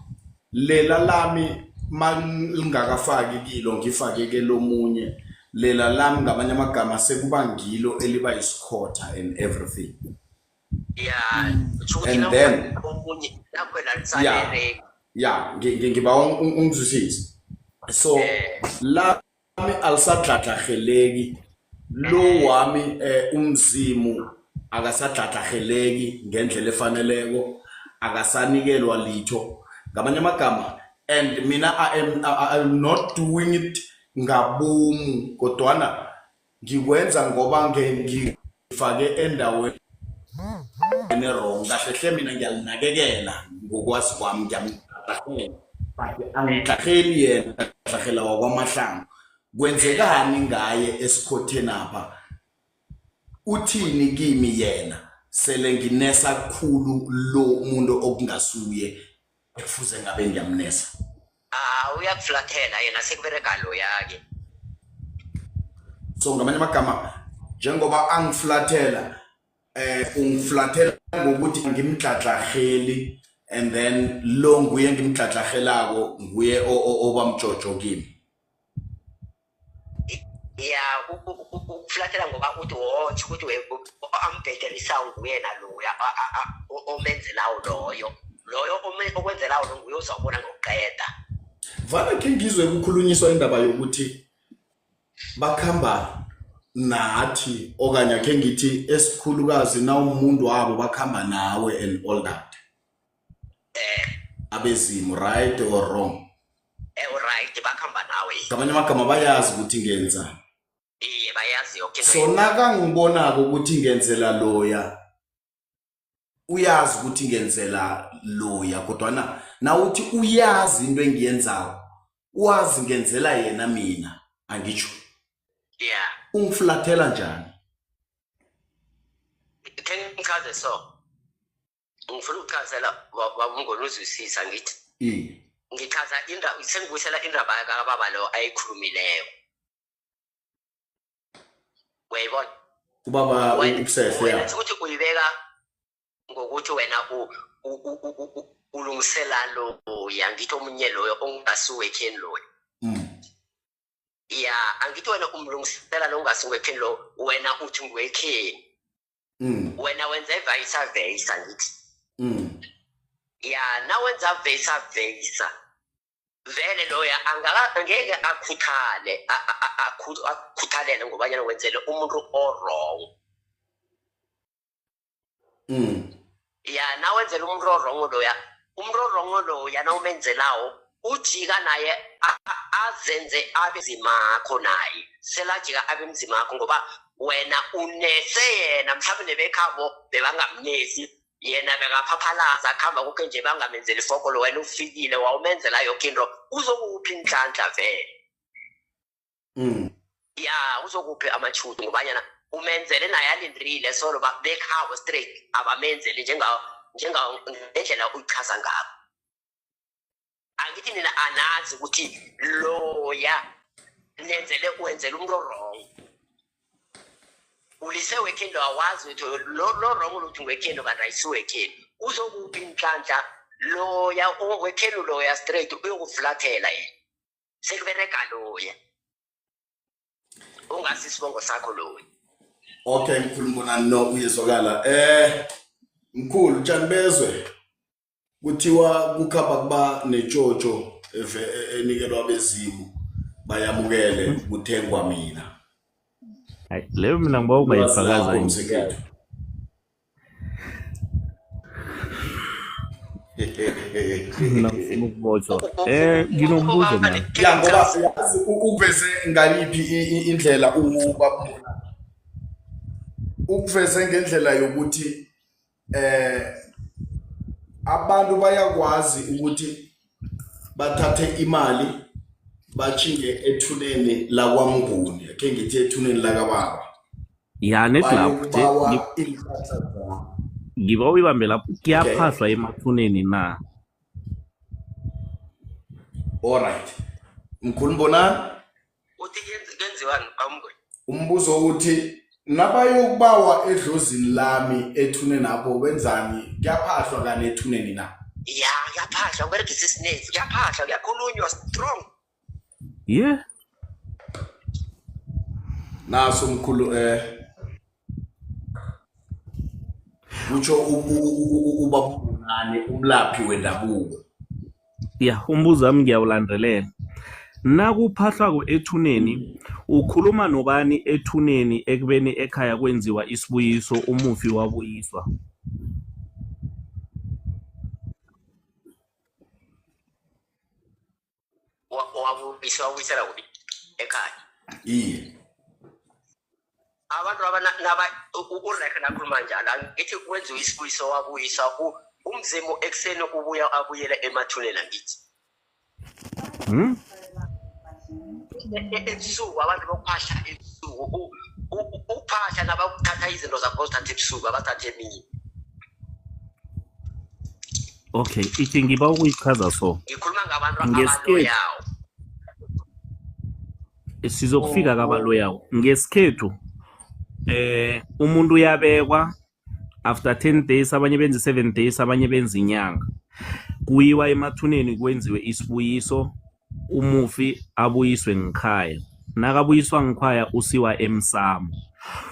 lela lami mangingakafaki kilo ngifake ke lomunye, lela lami ngamanye amagama sekuba ngilo eliba isikhotha and everything. Ya, kusho ukuthi And then- omunye nakhona lisalele. Ya, ngiba ungizwisise. So lami alisadladlaheleki lo wami, umzimu akasadladlaheleki ngendlela efaneleko, akasanikelwa litho ngamanye amagama, and mina I am not doing it ngabomu, kodwana ngikwenza ngoba ngifake endaweni ene-wrong. Kahle hle mina ngiyalinakekela ngokwazi kwami, ngiyamdlahela, but angidlaheli yena, ngidlahela wakwaMahlangu. Kwenzekani ngaye esikhotheni apha? Uthini kimi yena sele nginesa kukhulu lo muntu okungasuye ekufuze ngabe ngiyamnesa? Ah, uyakuflathela yena, sekubereka loya-ke. So ngamanye amagama, njengoba angiflathela, ungiflathela ngokuthi ngimdladlaheli, and then lo nguye ngimdladlahelako, nguye obamjojo kimi. Ya, ukuflathela ngoba uthi wotsho ukuthi ambhedelisayo nguyena loya omenzelawo loyo loyo okwenzelawo lo, nguye uzawubona ngokuqeda. Vane khe ngizwe kukhulunyiswa indaba yokuthi bakhamba nathi, okanye akhe ngithi esikhulukazi na umuntu wabo bakhamba nawe and all that, abezimu, right or wrong? Right, bakhamba nawe. Ngamanye amagama bayazi ukuthi ngenzani. Iye, bayazi yoke into. So nakangibonako ukuthi ngenzela loya, uyazi ukuthi ngenzela loya, kodwana nawuthi uyazi into engiyenzako, wazi ngenzela yena mina, angitsho. Yeah. Ungiflathela njani? Khe ngichaze so. Ngifuna ukuchazela babungona uzwisisa ngithi. Iye. Ngichaza indaba, sengibuyisela indaba kababa lo ayikhulumileyo. Uyayibona? Ubaba ubusehle Wena ya. ukuthi uyibeka ngokuthi wena ulungisela loya, ngithi omunye loyo ongasiwekheni loyo. Ya, angithi wena umlungisela lo ongasiwekheni lo, wena uthi ngiwekheni. Wena wenza vice versa ngithi. Ya, nawenza vice versa vele loya angeke akhuthale, akhuthalele ngobanyana wenzele umuntu o-wrong. Ya, nawenzela umuntu o-wrong loya, umuntu o-wrong loya nawumenzelawo ujika naye azenze abe mzimakho naye, selajika abe mzimakho ngoba wena unese yena, mhlawumbe nebekhabo bebangamnesi yena, bekaphaphalaza akuhamba konke nje bangamenzeli ifokolo, wena ufikile wawumenzela yoke into, uzokuphi inhlanhla vele? Ya, uzokuphi amatshudu ngobanyana umenzele naye alindrile solo bekhabo straight abamenzeli njenga ngendlela uyichaza ngakho. Angithi nina anazi ukuthi loya nenzele wenzele umuntu wrong, ulise wekheni awazi ukuthi lo wrong ukuthi ngekheni kanti ayisiwekheni, uzokuphi inhlanhla loya wekheni loya straight uyokuflathela yena, sekuberega loya ungasi isibongo sakho loya. Okay, mkhulu Mbonani, no uyezwakala. Mkhulu tshani bezwe kuthiwa kukhamba kuba netshotsho enikelwa abezimu bayamukele kuthengwa mina. Hayi, leyo mina ngiba ungayifakaza. Msekethu. Mina ngifuna ukubotshwa. Nginombuzo mina. Ya, ngoba yazi ukuveze ngaliphi indlela ubabona. Ukuveze ngendlela yokuthi abantu bayakwazi ukuthi bathathe imali batjhinge ethuneni lakwaMnguni, ake ngithi ethuneni lakababa. Ya, nethi lapho nje Bayokubawa iinhlahla zabo. Ngiba uyibambe lapho, kuyaphahlwa emathuneni na? All right. Mkhulu Mbonani? Uthi kenziwani bamnguni? Umbuzo uthi nabayokubawa edlozini lami ethuneni apho benzani? Kuyaphahlwa kani ethuneni na? Ya, kuyaphahlwa, kuberegisa isinefu, kuyaphahlwa, kuyakhulunywa strong. Yeah. Naso mkhulu kutsho ubabunani umlaphi wendabuko. Ya, umbuzo wami ngiyawulandelela. Nakuphahlwako ethuneni, ukhuluma nobani ethuneni ekubeni ekhaya kwenziwa isibuyiso, umufi wabuyiswa? Wabuyiswa, wabuyisela kuphi? Ekhaya. Iye. Abantu uRekhe nakhuluma njalo, angithi kwenziwa isibuyiso wabuyiswa, umzimu ekuseni ubuya abuyele emathuneni angithi. Ebusuku abantu bokuphahla ebusuku, ukuphahla nabakuthatha izinto zakho bazithatha ebusuku, abathathe emini. Okay, ithi ngiba ukuyichaza so. Ngikhuluma ngabantu Ngesikhethu. abaloyawo. Sizokufika kabaloyawo. Ngesikhethu umuntu uyabekwa after 10 days, abanye benza 7 days, abanye benza inyanga. Kuyiwa emathuneni kwenziwe isibuyiso, umufi abuyiswe ngikhaya. Nakabuyiswa ngikhaya usiwa emsamo.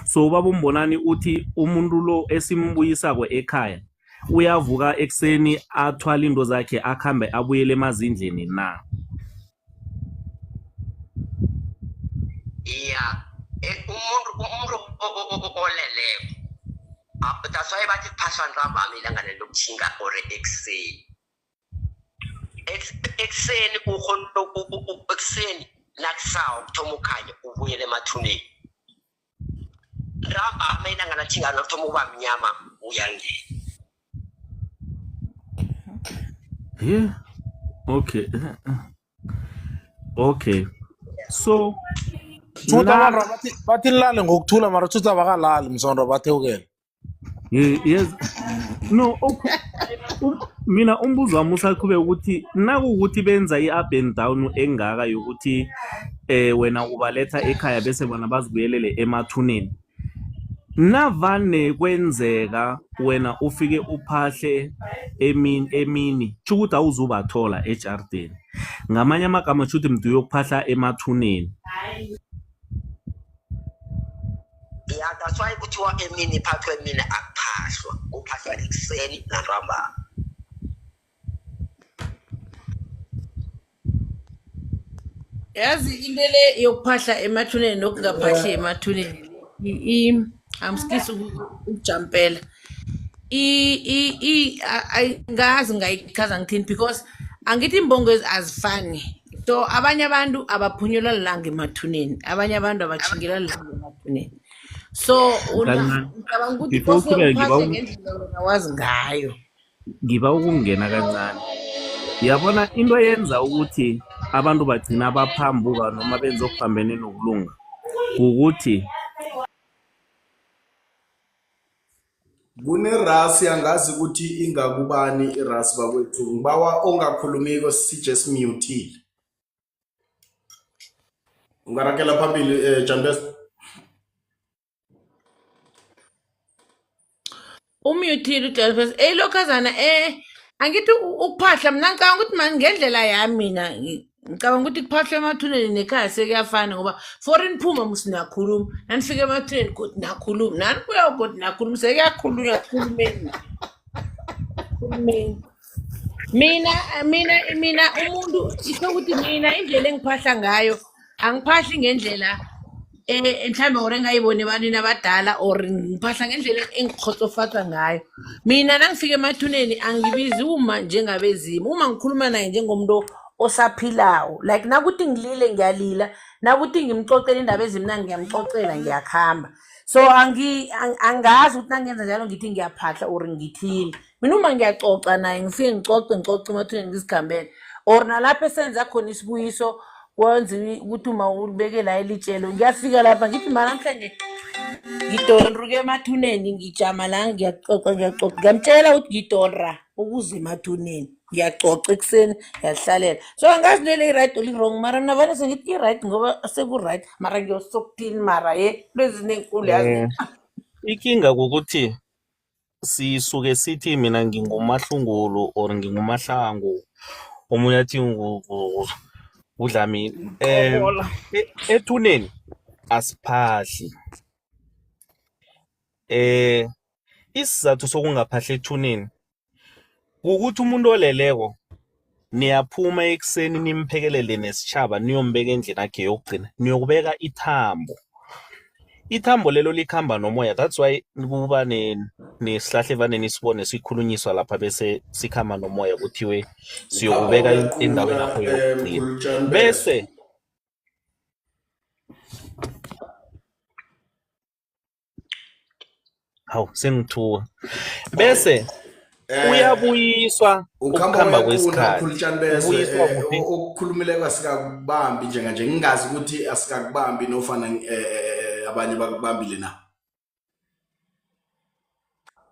So ubaba uMbonani uthi umuntu lo esimbuyisako ekhaya uyavuka ekuseni athwale into zakhe akhambe abuyele emazindleni na? Ya, umuntu oleleko. That's why bathi kuphaswa ntambama ilanga lokutjhinga or ekuseni. Ekuseni ukhona ekuseni nakusawa kuthoma ukhanya ubuyele emathuneni. Ntambama ilanga lathingana nakuthoma ukuba mnyama uyangena. Yeah. Okay. Okay. So Tjhuthi abantu bathi nilale ngokuthula mara tjhuthi abakalali msondo bathewukele. Yes. No, okay. Mina umbuzo wami usaqhubeka ukuthi nakuwukuthi benza i-up and down engaka yokuthi wena ubaletha ekhaya bese bona bazibuyelele emathuneni. Navane kwenzeka wena ufike uphahle emini tjho ukuthi awuzubathola ejardini. Ngamanye amagama tjho ukuthi mntu uyokuphahla emathuneni. Ya, that's why kuthiwa emini iphathwe emini, akuphahlwa, kuphahlwa ekuseni nantambama. Yazi into le yokuphahla emathuneni nokungaphahli emathuneni, angisikisi ukujampela. Ngazi ngayichaza ngithini, because angithi imbongo azifani. So abanye abantu abaphunyelwa lilanga emathuneni, abanye abantu abatjhingelwa lilanga emathuneni. So Kancane. ngicabanga ukuthi Before kose uqhubeke, ngiba uphahle ngendlela wena wazi ngayo. Ngiba ukungena kancane. Yabona into eyenza ukuthi abantu bagcina baphambuka noma benza okuphambene nokulunga kukuthi Kunerasi, angazi ukuthi ingakubani irasi bakwethu. Ngibawa ongakhulumiko sije simutile. Ungarakela phambili Jambes. Umutile uJelfes. Eyilokhazana angithi ukuphahla mina ngicabanga ukuthi mani ngendlela yami mina ngicabanga ukuthi kuphahlwa emathuneni nekhaya sekuyafana, ngoba foreign phuma musinakhuluma nanifika emathuneni godi nakhuluma nanibuya godi nakhuluma, sekuyakhulunywa, khulumeni khulumeni. Mina umuntu isho ukuthi mina indlela engiphahla ngayo angiphahli ngendlela mhlawumbe or engayiboni ebantwini abadala, or ngiphahla ngendlela engikhotsofatsa ngayo. Mina nangifika emathuneni angibizi uma njengabezimu, uma ngikhuluma naye njengomuntu osaphilawo, like nakuthi ngilile ngiyalila, nakuthi ngimcocela indaba ezimnandi ngiyamcocela, ngiyakhamba. So angazi ukuthi nangenza njalo ngithi ngiyaphahla or ngithini. Mina uma ngiyacoca naye ngifike ngicoce ngicoce emathuneni ngizikhambele, or nalapho esenza khona isibuyiso kwenziwa ukuthi uma ulibeke la elitshelo, ngiyafika lapha ngithi ma namhlanje ngidonruke emathuneni, ngijama la ngiyacoca ngiyacoca, ngiyamtshela ukuthi ngidonra ukuze emathuneni, ngiyacoca ekuseni ngiyahlalela. So angazi lele i-right or i-wrong, mara mina vane sengithi i-right ngoba seku-right, mara ngiyosokuthini mara ye lwezinenkulu yazi. Ikinga kukuthi sisuke sithi mina ngingumahlungulu or ngingumahlangu, omunye athi uDlamini. Ethuneni asiphahli. Isizathu sokungaphahli ethuneni kukuthi umuntu oleleko niyaphuma ekuseni nimphekelele nesitjhaba niyombeka endlini yakhe yokugcina, niyokubeka ithambo. Ithambo lelo likhamba nomoya, that's why kuba nesihlahla evane nisibone sikhulunyiswa lapha bese sikhamba nomoya kuthiwe siyokubeka endaweni yakho yokugcina. Bese hawu sengithuka, bese uyabuyiswa Ukhamba ukukhamba uyaquna kwesikhathi. mkhulu Tjanibezwe, Ubuyiswa kuphi? Okukhulumileko asikakubambi njenganje, ngingazi ukuthi asikakubambi nofana abanye bakubambile na.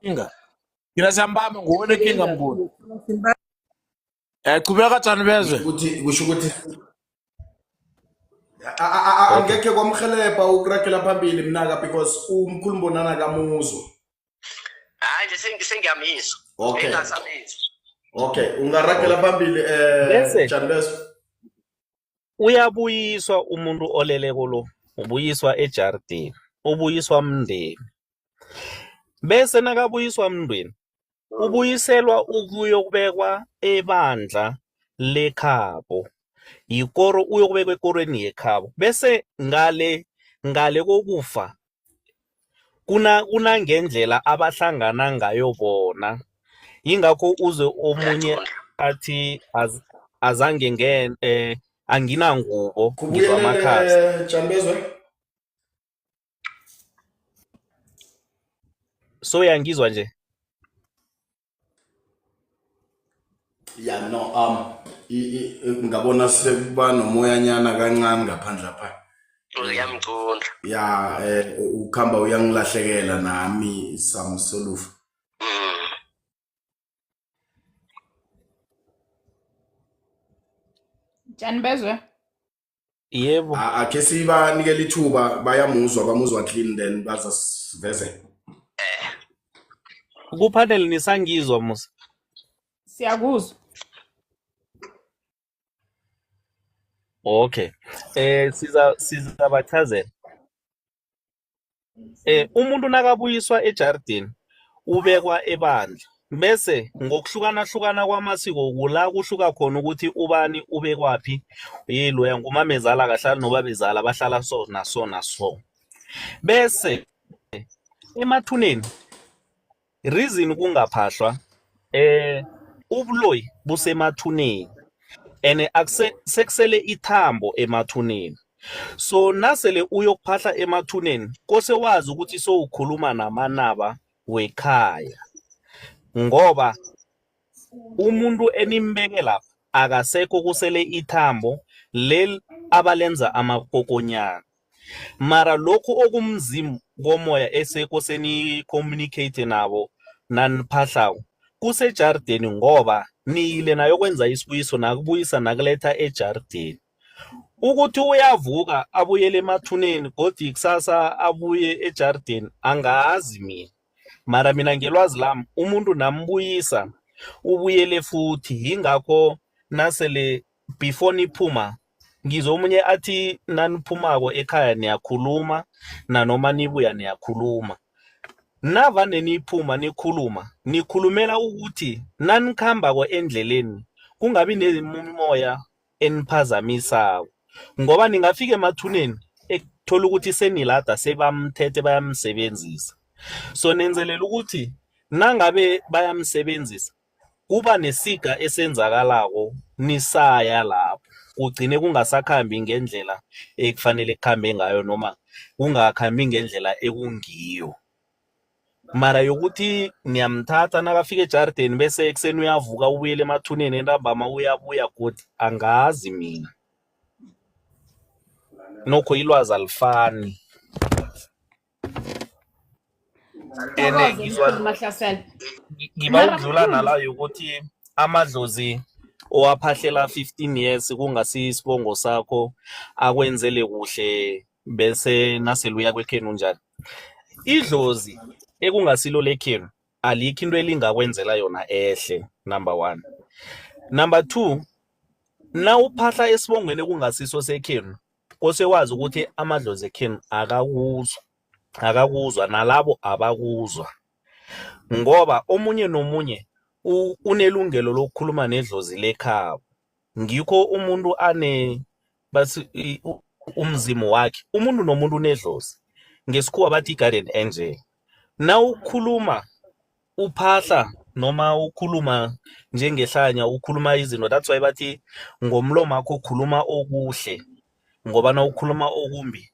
Inga. Thina siyambamba nguwe nenkinga mkhulu. Qhubeka Tjanibezwe. Ukuthi kusho ukuthi angekhe kwamhelebha ukuragela phambili mnaka, because umkhulu Mbonana kamuzwa. Hayi nje sengiyamizwa. Okay. Engasamizwa. Okay, ungaragela phambili Bese Tjanibezwe. uyabuyiswa umuntu oleleko lo, ubuyiswa ejardini, ubuyiswa mndeni. Bese nakabuyiswa mndeni, ubuyiselwa ukuyokubekwa ebandla lekhabo. Yikoro, uyokubekwa ekorweni yekhabo. Bese ngale kokufa kunangendlela abahlangana ngayo bona. Yingakho uze omunye athi Azange ngen anginangubo, ngizwa amakhaza. Kubuyelele Jambezwe. So uyangizwa nje? Ya no ngabona sekuba nomoyanyana kancane ngaphandle lapha. Uyamcunda. Ya ukhamba uyangilahlekela nami samsolufu. Tshani bezwe. Yebo. Akhe sibanikele ithuba bayamuzwa bamuzwa clean then bazasivezela. Kuphanele nisangizwa musa. Siyakuzwa. Okay. Sizabachazela. Umuntu nakabuyiswa ejardini ubekwa ebandla. Bese ngokuhlukana hlukana kwamasiko kula kuhluka khona ukuthi ubani ubekwaphi. Yiloya ngumamezala akahlali nobabezala bahlala so na so na so. Bese emathuneni reason kungaphahlwa ubuloyi busemathuneni ene sekusele ithambo emathuneni. So nasele uyokuphahla emathuneni kose wazi ukuthi sowukhuluma namanaba wekhaya, ngoba umuntu enimbeke lapha akasekho, kusele ithambo leli abalenza amakokonyana. Mara lokhu okumzimu komoya esekose ni communicate nabo naniphahlako kusejardeni, ngoba niyile nayokwenza isibuyiso nakubuyisa nakuletha ejardeni. Ukuthi uyavuka abuyele emathuneni godi kusasa abuye ejardeni angazi mina, mara mina ngelwazi lami umuntu nambuyisa ubuyele futhi. Yingakho nasele before niphuma ngizwe omunye athi naniphumako ekhaya niyakhuluma nanoma nibuya niyakhuluma. Navane niphuma nikhuluma nikhulumela ukuthi nanikhambako endleleni kungabi nemimoya eniphazamisako, ngoba ningafika emathuneni ekuthola ukuthi senilada sebamthethe bayamsebenzisa. So nenzelela ukuthi nangabe bayamsebenzisa kuba nesiga esenzakalako nisaya lapho, kugcine kungasakhambi ngendlela ekufanele kukhambe ngayo noma kungakhambi ngendlela ekungiyo. Mara yokuthi niyamthatha nakafika ejardeni bese ekuseni uyavuka ubuyele emathuneni entambama uyabuya godi angazi mina. Nokho ilwazi alifani. Ene Thokoze ngizwa mkhulu Mahlasela. ngiba Mara ukudlula mkhulu, nala yokuthi amadlozi owaphahlela 15 years kungasi isibongo sakho akwenzele kuhle bese nasele uya kwekhenu njani. Idlozi ekungasilo lekhenu alikho into elingakwenzela yona ehle, number 1. Number 2, nawuphahla esibongweni ekungasiso sekhenu kose wazi ukuthi amadlozi ekhenu akakuzwa nalabo abakuzwa, ngoba omunye nomunye unelungelo lokukhuluma nedlozi lekhabo. Ngikho umuntu ane bathi umzimu wakhe, umuntu nomuntu unedlozi, ngesikhuwa bathi i-guardian angel. Nawukhuluma uphahla noma ukhuluma njengehlanya ukhuluma izinto, that's why bathi ngomlomo wakho ukhuluma okuhle, ngoba nawukhuluma okumbi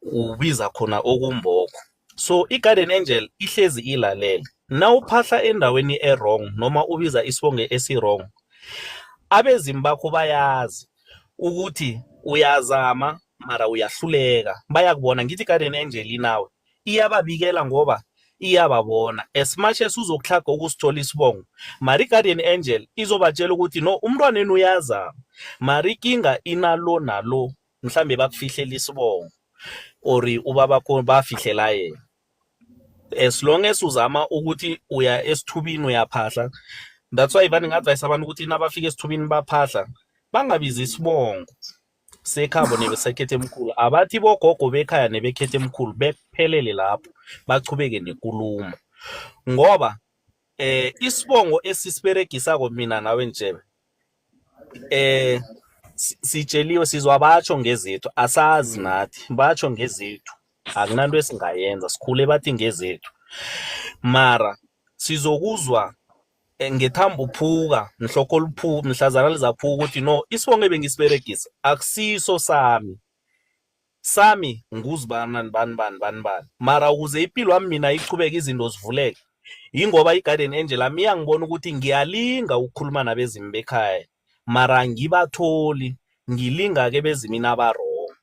ubiza khona okumbokho. So i-guardian angel ihlezi ilalele. Nawuphahla endaweni e-wrong noma ubiza isibongo esi-wrong, abezimu bakho bayazi ukuthi uyazama mara uyahluleka, bayakubona. Ngithi i-guardian angel inawe iyababikela ngoba iyababona. As much as uzokuhlaga ukusithola isibongo, mara i-guardian angel izobatshela ukuthi no, umntwaneni uyazama mara ikinga inalo nalo, mhlambe bakufihlela isibongo or ubabakho bafihlela yena. As long as uzama ukuthi uya esithubini uyaphahla, that's why vane ngi-advise abantu ukuthi nabafika esithubini baphahla bangabizi isibongo sekhabo nebesekhethe emkhulu, abathi bogogo bekhaya nebekhethe emkhulu bekuphelele lapho, bachubeke nenkulumo. Ngoba isibongo esisiberegisako mina nawe Ntshebe sitsheliwe sizwa batsho ngezethu, asazi nathi batsho ngezethu, akunanto esingayenza, sikhule bathi ngezethu, mara sizokuzwa Ngethambo uphuka mhlokho liphuka mhlazana lizaphuka ukuthi no isibongo ebengisiberegisa akusiso sami sami nguzibani bani bani bani bani mara ukuze impilo yami mina ichubeke izinto zivuleke yingoba i-guardian angel ami iyangibona ukuthi ngiyalinga ukukhuluma nabezimu bekhaya mara angibatholi ngilinga-ke bezimini aba-wrong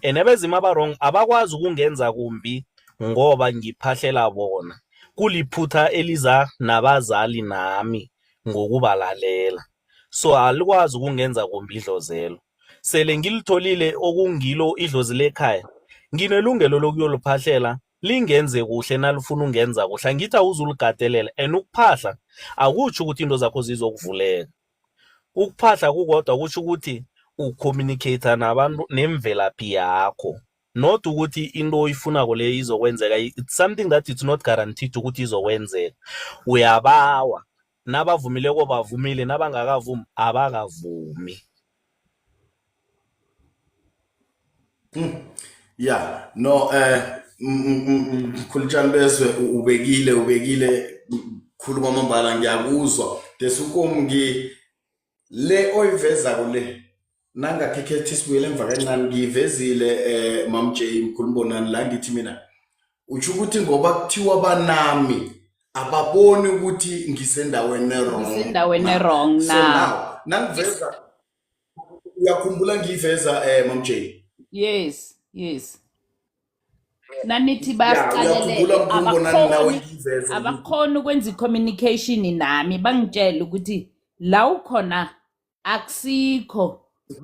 and abezimu aba-wrong abakwazi ukungenza kumbi ngoba ngiphahlela bona kuliphutha eliza nabazali nami ngokubalalela so alikwazi ukungenza kumbi idlozelo sele ngilitholile okungilo idlozi lekhaya nginelungelo lokuyoliphahlela lingenze kuhle nalifuna ungenza kuhle angithi awuzuligatelela and ukuphahla akutsho ukuthi into zakho zizokuvuleka ukuphahla kukodwa kusho ukuthi ucommunicate nabantu nemvelaphi yakho not ukuthi into oyifunako le izokwenzeka it's something that it's not guaranteed ukuthi izokwenzeka uyabawa nabavumileko bavumile nabangakavumi abakavumi. Yeah, no Mkhulutshani bezwe ubekile ubekile khulu kwamambala ngiyakuzwa. Desukom ngi le oyiveza kule nangakhekhethi sibuyele emva kancane ngiyivezile Mam J Mkhulumbonani la ngithi mina utsho ukuthi ngoba kuthiwa banami ababoni ukuthi ngisendaweni wrong ngisendaweni wrong so na now nangiveza uyakhumbula ngiyiveza Mam J? Yes, yes, nanithi Ya, bayasiqalelela uyakhumbula Mkhulumbonani nawe abakhoni ngiyiveza ngithi abakhoni ukwenza i-communication nami bangitshele ukuthi la ukhona akusikho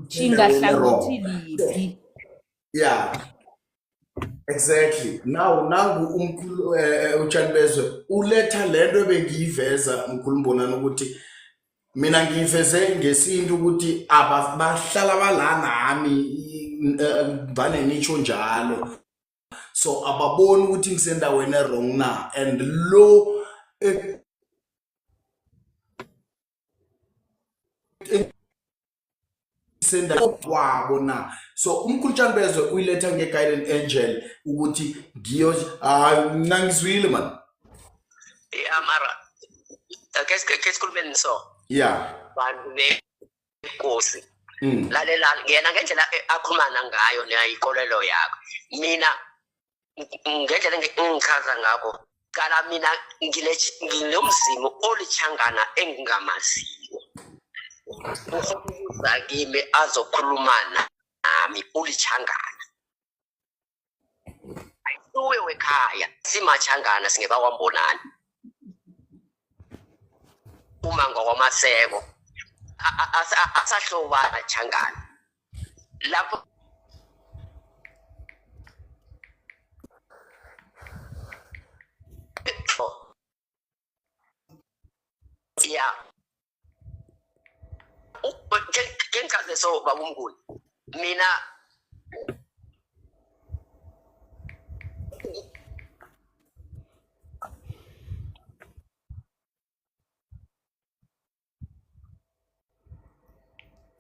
tjhinga endaweni wrong. hlangothi liphi. Yeah, exactly. Now nangu umkhulu utshani bezwe uletha lento ebengiyiveza Mkhulumbonani ukuthi mina ngiyiveze ngesintu ukuthi bahlala bala nami vane nitsho njalo so ababoni ukuthi ngisendaweni wrong na and lo kwabo na so umkhulutshani bezwe uyiletha nge-guardian angel ukuthi ngiyo hayi mina ngizwile man. Ya mara ke sikhulumeni so bantu benkosi lalelani yena ngendlela akhulumana ngayo neyikolelo yakho mina ngendlela engichaza ngakho qala mina nginomzimo olichangana engingamaziyo uza kimi azokhuluma nami ulichangana ayisuwe wekhaya simachangana singebakwambonani uma ngokwamaseko asahlobana changana lapho ya ke ngichaze so baba umnguni mina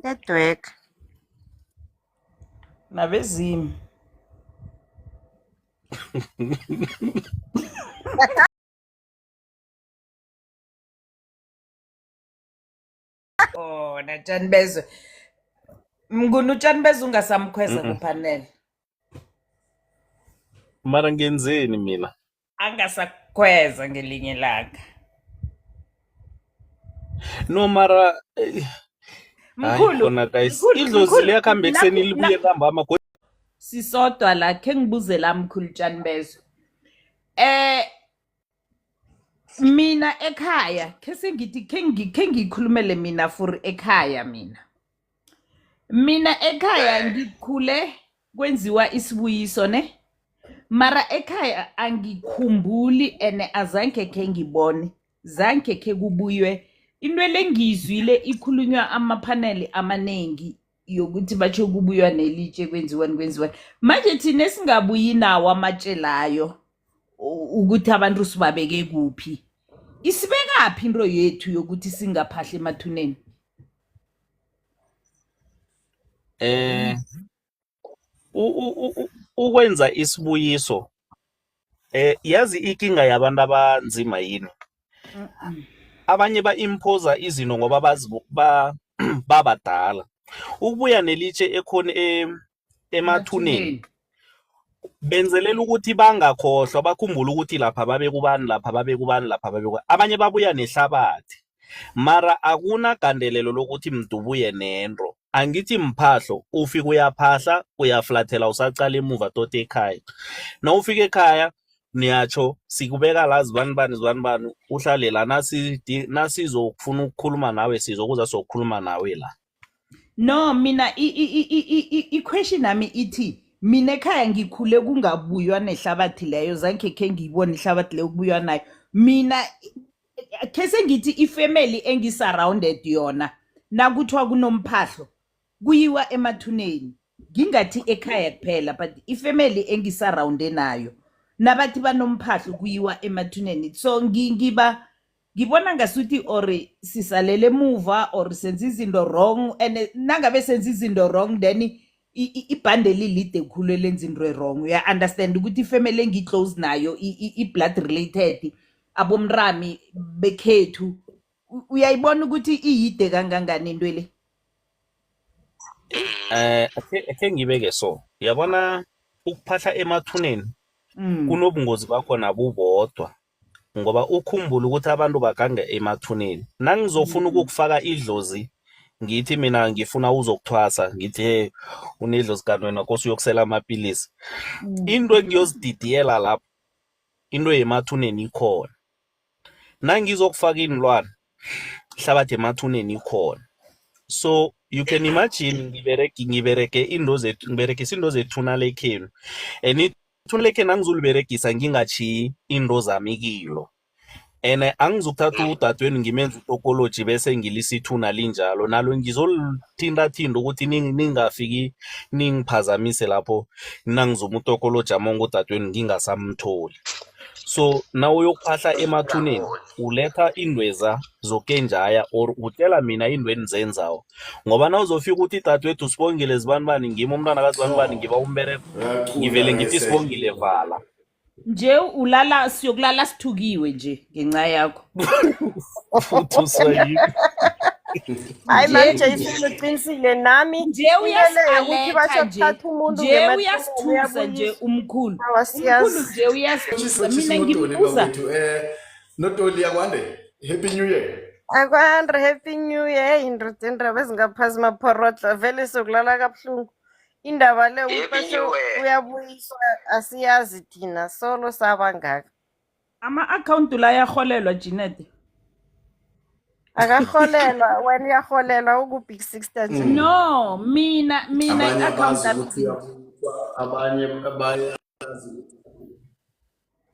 Network. Nabezimu. Oh, natshani bezwe. Mnguni utshani bezwe ungasamkhweza kupanel. Mara ngenzeni mina? Angasakhweza ngelinye ilanga. No mara hayi Mkhulu, khona guys mkhulu, idlozi mkhulu, liyakuhamba ekuseni libuye ntambama. Sisodwa la khe ngibuze la mkhulu tshani bezwe. Mina ekhaya khe sengithi khe ngikhulumele mina for ekhaya mina. Mina ekhaya ngikhule kwenziwa isibuyiso ne. Mara ekhaya angikhumbuli ene azange khe ngibone. Zange khe kubuywe into lengizwile ikhulunywa amaphaneli amaningi yokuthi batsho kubuywa nelitshe kwenziwani kwenziwani. Manje thina singabuyi nawo amatshe layo ukuthi abantu sibabeke kuphi. Isibekaphi into yethu yokuthi singaphahli emathuneni? Ukwenza isibuyiso yazi inkinga yabantu abanzima yini? Abanye ba-imposa izinto ngoba bazi babadala. Ukubuya nelitshe ekhona emathuneni Emathuneni. Benzelela ukuthi bangakhohlwa, bakhumbule ukuthi lapha babekubani, lapha babekubani, lapha babekubani. Abanye babuya nehlabathi, mara akunagandelelo lokuthi mdubuye nento. Angithi mphahlo, ufika uyaphahla, uyaflathela, usacala emuva tot ekhaya. Nawufika ekhaya niyatsho, sikubeka la zibani bani zibani bani, uhlale la, nasizokufuna ukukhuluma nawe sizokuza sokukhuluma nawe la. No, mina i-question nami ithi, mina ekhaya ngikhule kungabuywa nehlabathi leyo, zange khe ngiyibone ihlabathi leyo kubuywa nayo. Mina khe sengithi ifamily engisurrounded yona, nakuthiwa kunomphahlo kuyiwa emathuneni, ngingathi ekhaya kuphela, but ifamily engisurrounde nayo nabathi banomphahlo kuyiwa emathuneni. So ngiba ngibona ngasuthi or sisalele emuva or senza izinto wrong, and nangabe senza izinto wrong, then ibhande lilide khulu elenza into wrong. Uya understand ukuthi ifamily engiclose nayo, i-blood related, abomrami bekhethu, uyayibona ukuthi iyide kangangani into le. Akhe ngibeke so, uyabona ukuphahla emathuneni kunobungozi bakhona bubodwa, ngoba ukhumbule ukuthi abantu bagange emathuneni. Nangizofuna ukukufaka idlozi, ngithi mina ngifuna uzokuthwasa, ngithi hey, unedlozi kanti wena kose uyokusela amapilisi, into engiyozididiyela lapho, into yemathuneni ikhona. Nangizokufaka inilwana, ihlabathi emathuneni ikhona. So you can imagine, ngiberege into zethu, ngiberegisa into zethuna lekhenu, and ithuna lekhenu angizuliberegisa ngingachiyi into zami kilo, and angizukuthatha udadewenu ngimenze utokoloji bese ngilisa ithuna linjalo, nalo ngizolithintathinta ukuthi ningafiki ningiphazamise lapho nangizuma utokoloji amonke udadewenu ngingasamtholi. So nawuyokuphahla emathuneni, uletha indweza zokenjaya or utshela mina into enizenzawo, ngoba nawuzofika ukuthi dadewethu Sibongile zibani bani, ngimi umntwana kazibani bani, ngiba umbereko, ngivele ngithi Sibongile vala. Nje ulala, siyokulala sithukiwe nje ngenxa yakho. Futhi uswayini. Hayi. Nje Manje Jason uqinisile nami nje into le yokuthi uyasi-aletha basho nje kuthatha umuntu nje ngemathuneni uyasithusa nje uyabuyiswa. Umkhulu, Awa, umkhulu siyazi. nje uyasithusa. Lotshisa Mina uNotoli ngimbuza. bakwethu. Notoli, akwande. Happy New Year. Akwande, happy new year. Indoda, indaba ezingaphasi maphorotla, vele sokulala kabuhlungu indaba le ukuthi Happy basho New Year. uyabuyiswa, asiyazi thina solo sabangaka. Ama-akhawunti la ayaholelwa, Jeanette? Akaholelwa, wena uyaholelwa uku-big sister nje. No, mina Abanye i-akhawunti abazi yami ukuthi uyabuyiswa, abanye bayazi ukuthi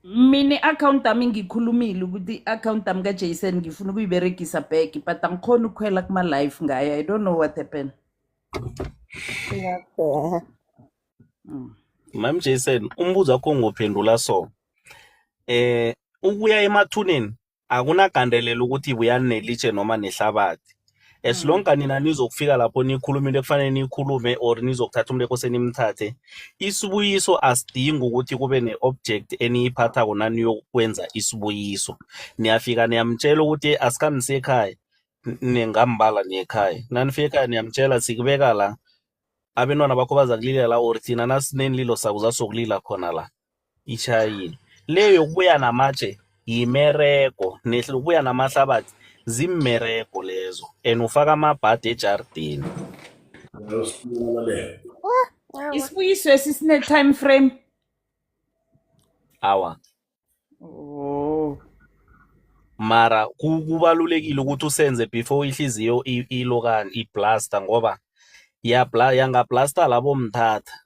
Mina i-akhawunti yami, ngikhulumile ukuthi i-akhawunti yami ka-Jason ngifuna ukuyiberegisa back, but angikhoni ukukhwela kuma-live ngayo. I don't know what happened. Ngiyabheka. Mam Jason, umbuzo wakho ngophendula so. Ukuya emathuneni akunagandelelo ukuthi buyani nelitshe noma nehlabathi. As long nina nizokufika lapho nikhuluma into ekufanele niyikhulume or nizokuthatha umuntu ekose nimthathe. Isibuyiso asidingi ukuthi kube ne-object eniyiphathako naniyokwenza isibuyiso. Niyafika niyamtshela ukuthi asikhambi ekhaya, ningambala niyekhaya. Nanifika ekhaya niyamtshela, sikubeka la, abentwana bakho baza kulilela la, or thina nasinenililo sabo zasokulila khona la. Itjhayile le yokubuya namatshe yimerego, nehlokubuya namahlabathi zimmerego lezo, and ufaka amabhadi ejardini. Uyosibulalela. Awa. Isibuyiso esisine-time frame? Awa. Oh. Mara kubalulekile ukuthi usenze before ihliziyo ilokani iblaster, ngoba yangablasta labo mthatha.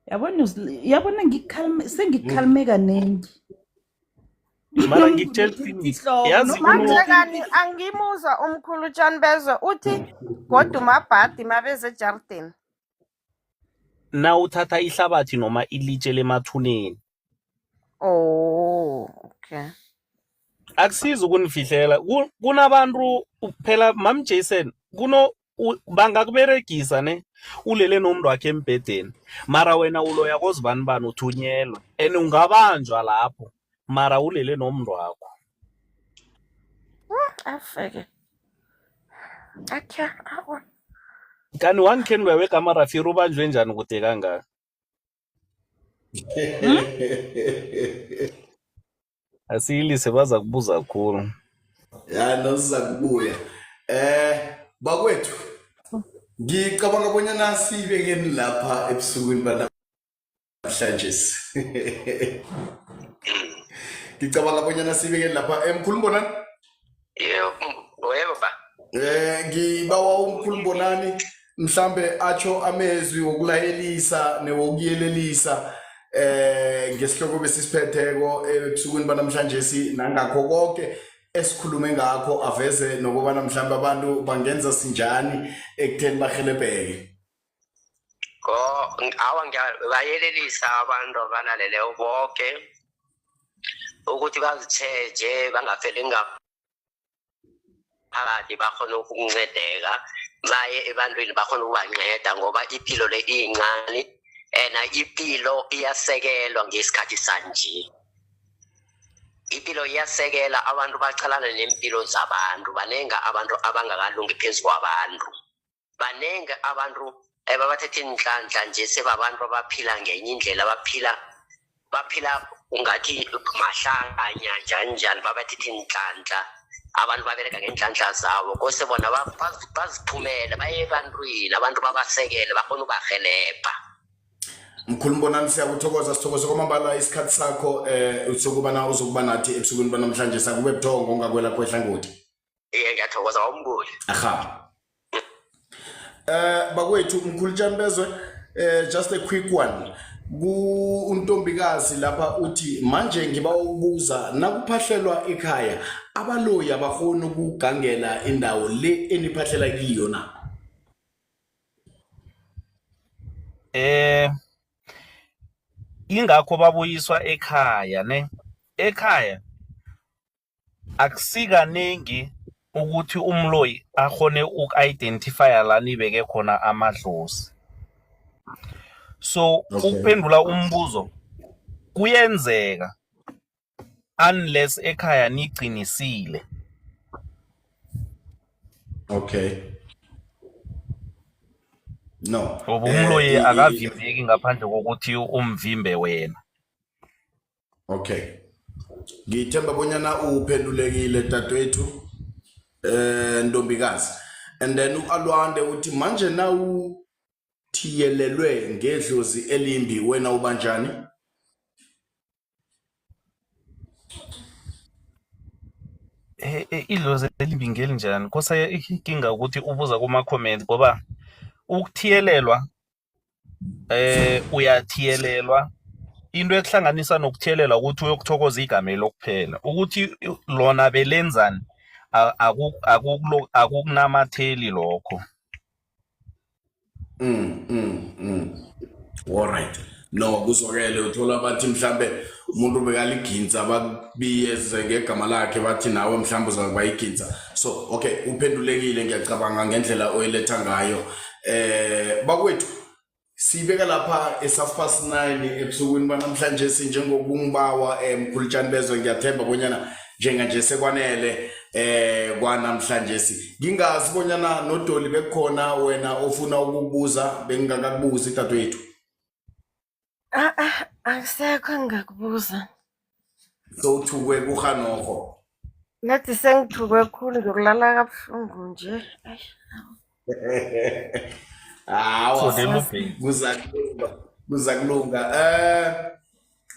Yabona yabona ngikhalme, sengikhalme kaningi. Mara ngikutshela iqiniso. Ihloko Yazi Manje kani angimuzwa umkhulu tshani bezwe uthi godu mabhadi mabeze ejardini. Nawuthatha ihlabathi noma ilitshe lemathuneni. Oh, okay. Akusizi ukunifihlela. Kunabantu phela, Mam Jason, kuno Bangakuberegisa ne ulele nomuntu wakhe embhedeni, mara wena uloya kozibani bani uthunyelwe and ungabanjwa lapho, mara ulele nomuntu wakho. Afeke akya awa. Kanti wangikhenulwa wegamarafiri ubanjwe njani kude kangaka? Asiyilise, baza kubuza khulu. Ya, nosiza kubuya. Bakwethu, ngicabanga bonyana siyibekeni lapha ebusukwini banamhlanje. Ngicabanga bonyana siyibekeni lapha. Mkhulu Mbonani? Yebo, yebo ba. Ngibawa umkhulu Mbonani mhlambe atsho amezwi wokulayelisa newokuyelelisa ngesihloko besisiphetheko ebusukwini banamhlanje, nangakho konke esikhulume ngakho, aveze nokubana mhlambe abantu bangenza sinjani ekutheni bahelebheke. Ko awa, ngiyabayelelisa abantu abalaleleyo bonke ukuthi bazitjheje, bangafeli ngaphakathi, bakhona ukuncedeka, baye ebantwini bakhona ukubanceda, ngoba impilo le iyincane and impilo iyasekelwa ngesikhathi sanje. Impilo iyasekela, abantu bacalana nempilo zabantu. Baningi abantu abangakalungi phezu kwabantu, baningi abantu babathethe inhlanhla nje, sebabantu abaphila ngenye indlela, abaphila baphila ungathi mahlanya njani njani. Babathethe inhlanhla, abantu babereka ngeenhlanhla zabo, kose bona baziphumele baye ebantwini, abantu babasekele, bakhona ubahelebha. Mkhulu Mbonani, siyakuthokoza, sithokoze kwamambala isikhathi sakho sokubana uzokuba nathi ebusukwini banamhlanje. Sakube buthongo ongakwelapho ehlangothi. Iye, ngiyathokoza wamnguli. Aha. Bakwethu, mkhulu Tshani bezwe, just a quick one ku untombikazi lapha, uthi manje ngiba ukubuza, nakuphahlelwa ekhaya abaloyi abakhona ukugangela indawo le eniphahlela kiyo na? Ingakho babuyiswa ekhaya ne. Ekhaya akusikaningi ukuthi umloyi akhone uku-identifya la nibeke khona amadlozi. So ukuphendula umbuzo, kuyenzeka unless ekhaya niqinisile. Okay, no. Ngoba umloyi akavimbeki ngaphandle kokuthi umvimbe wena. Okay, ngithemba bonyana uphendulekile dadewethu, ntombikazi. And then uAlwande uthi manje nawuthiyelelwe ngedlozi elimbi wena ubanjani? Idlozi elimbi ngelinjani? Kosa inkinga ukuthi ubuza kuma-comment, ngoba ukuthiyelelwa, uyathiyelelwa, into ekuhlanganisa nokuthiyelelwa ukuthi uyokuthokoza igama elokuphela, ukuthi lona belenzani, akukunamatheli lokho. All right, no, kuzwakele. Uthola bathi mhlambe umuntu bekaliginsa, bakubiyeze ngegama lakhe, bathi nawe mhlambe uzakuba iginsa. So okay, uphendulekile ngiyacabanga ngendlela oyiletha ngayo. Bakwethu, sibeka lapha e-9:30 ebusukwini banamhlanje, sinjengokungibawa mkhulutshani bezwe. Ngiyathemba bonyana njenganje sekwanele kwanamhlanje. Ngingazi bonyana nodoli bekukhona wena ofuna ukukubuza bengingakakubuzi, dadewethu? Ah ah, akusekho engingakubuza. Sowuthukwe kuhanoho? Ngathi sengithukwe khulu, ngiyokulala kabuhlungu nje. Ayi. Hawa. Fodela ubheki. Kuza kulunga, kuza kulunga.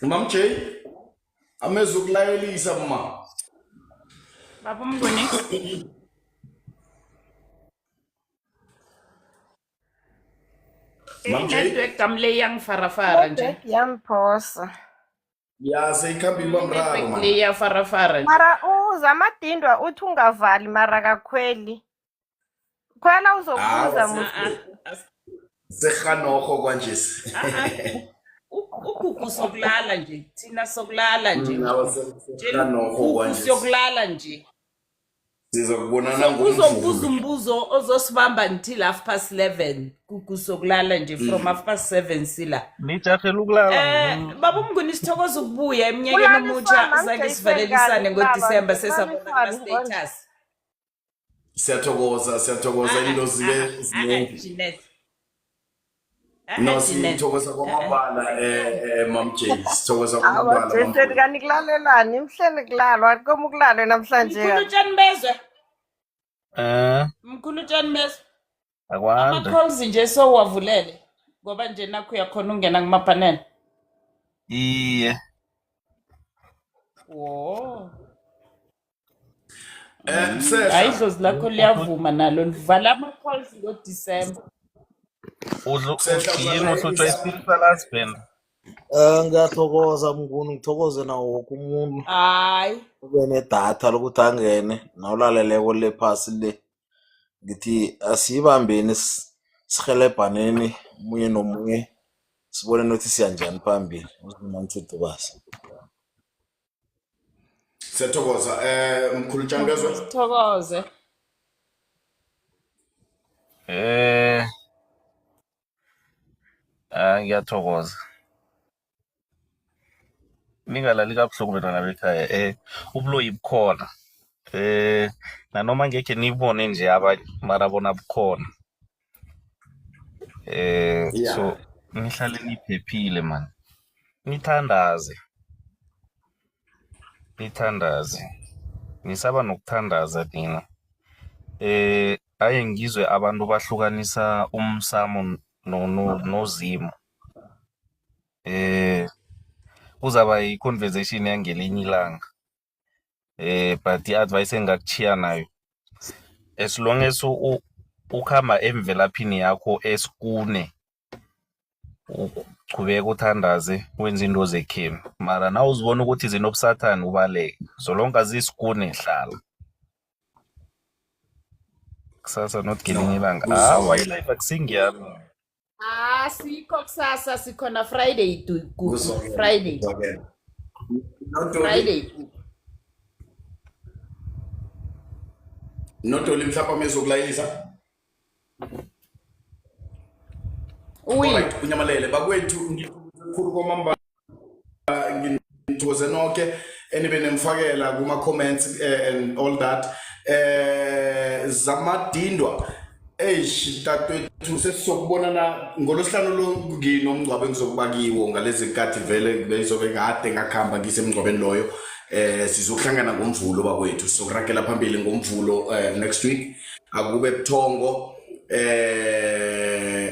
Mam J, amezwi okulayelisa, ma. Baba uMnguni. Mam J. I-network kamle iyangifarafara nje. Network yamphosa. Ya, seyikhamba iba mraro. I-network Man. le iyafarafara nje. Mara uzamadindwa uthi ungavali, mara kakhweli. Khwela uzokubuza Hawa. musi. Ah, ah, Sehanoho kwanje. ah, ah. Ugugu sokulala nje, thina sokulala nje. Hawa. Tshela Sehanoho ugugu kwanje. siyokulala nje. Sizokubonana So uzokubuza ngomvulo. Umbuzo ozosibamba until 11:30, Gugu, sokulala nje from 7:30 sila. Nijahela ukulala. Baba uMnguni, sithokoza ukubuya eminyakeni omutsha. Kulaliswana, Zange mjayiseni sivalelisane kabi kulalwa ngoDisemba, nje, sesabona kulaliswane konje. kuma-status. Siyathokoza, siyathokoza, into zibe zinengi. Jeanette. No, Jeanette. sithokoza kwamambala, Mam J, sithokoza Awa, kwamambala, Mam Jason, J. kanti kulalelani imhleni kulalwa koma ukulalwe namhlanje Mkhulu kanti. utshani bezwe. Eh, Mkhulu utshani bezwe. akwande. Ama-calls nje sowuwavulele ngoba nje nakho uyakhona ukungena kumapanel. Iye. Wo. Eh Hayi, Sehla, idlozi lakho liyavuma nalo livala ama-calls ngoDisemba. Sehla, Yini, uhlutshwa uzalayelisa. i-spiritual husband? Ngiyathokoza Mnguni, ngithokoze nawo woke umuntu Hayi. ube nedatha lokuthi angene nawulaleleko le phasi le. Ngithi asiyibambeni, sihelebhaneni omunye nomunye, sibone nokuthi siya njani phambili. Uzimamthudubazi. Siyathokoza, mkhulu Tshangezwe. Sithokoze. Ah, ngiyathokoza. Ningalali kabuhlungu, bantwana bekhaya. Ubuloyi bukhona. Nanoma ngekhe nibone nje abanye, mara bona bukhona. So nihlale niphephile man. Nithandaze. Nithandaze. Nisaba nokuthandaza nina. Aye ngizwe abantu bahlukanisa umsamo no no nozimu. Kuzaba i-conversation yangelinye ilanga. But i-advice engakuchiya nayo, as long as ukhamba emvelaphini yakho esikune, uchubeka uthandaze, wenze into zekhenu, mara na uzibona ukuthi zinobusathane, ubaleke. So long azisikune, hlala. Kusasa, not ngelinye No, ilanga. Awa, kuzwakele. i-life akusingiyami. Ah, sikho kusasa, sikhona Friday Gugu. Kuzwakele. Friday. Kuzwakele. Nodoli. Friday, Gugu. Nodoli, mhlawumbe amezokulayelisa. Uyi. Alright, unyamalele bakwethu, ngithokoze kwamambala, ngithokoze nonke enibe nemfakela kuma comments and all that. Zamadindwa, eish, dadewethu, sesizokubonana ngolwesihlanu lo, nginomngcwabo engizokuba kiwo ngalezi nkathi. Vele beyizobe kade ngakuhamba ngisemngcwabeni loyo. Sizokuhlangana ngomvulo bakwethu, sizokuragela phambili ngomvulo, next week. Akube buthongo.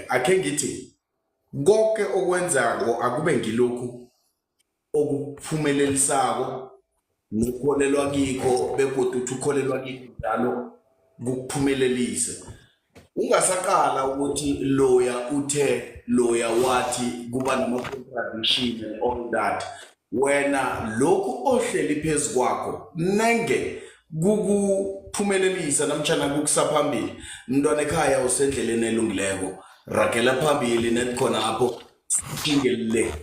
Akhe ngithi konke okwenzako akube ngilokhu okuphumelelisako nokukholelwa kikho, begodu uthi ukholelwa kikho njalo kukuphumelelise. Ungasaqala ukuthi loya uthe, loya wathi, kuba nama-contradiction and all that. Wena lokhu ohleli phezu kwakho, nenge kukuphumelelisa namtshana kukusaphambili, mntwana ekhaya, usendleleni elungileko, ragela phambili net khonapho, singele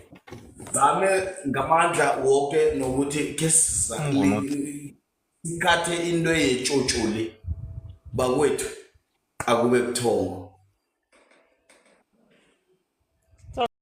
zame ngamandla woke nokuthi ke sikhathe into yetshotsholi bakwethu. Akube buthongo.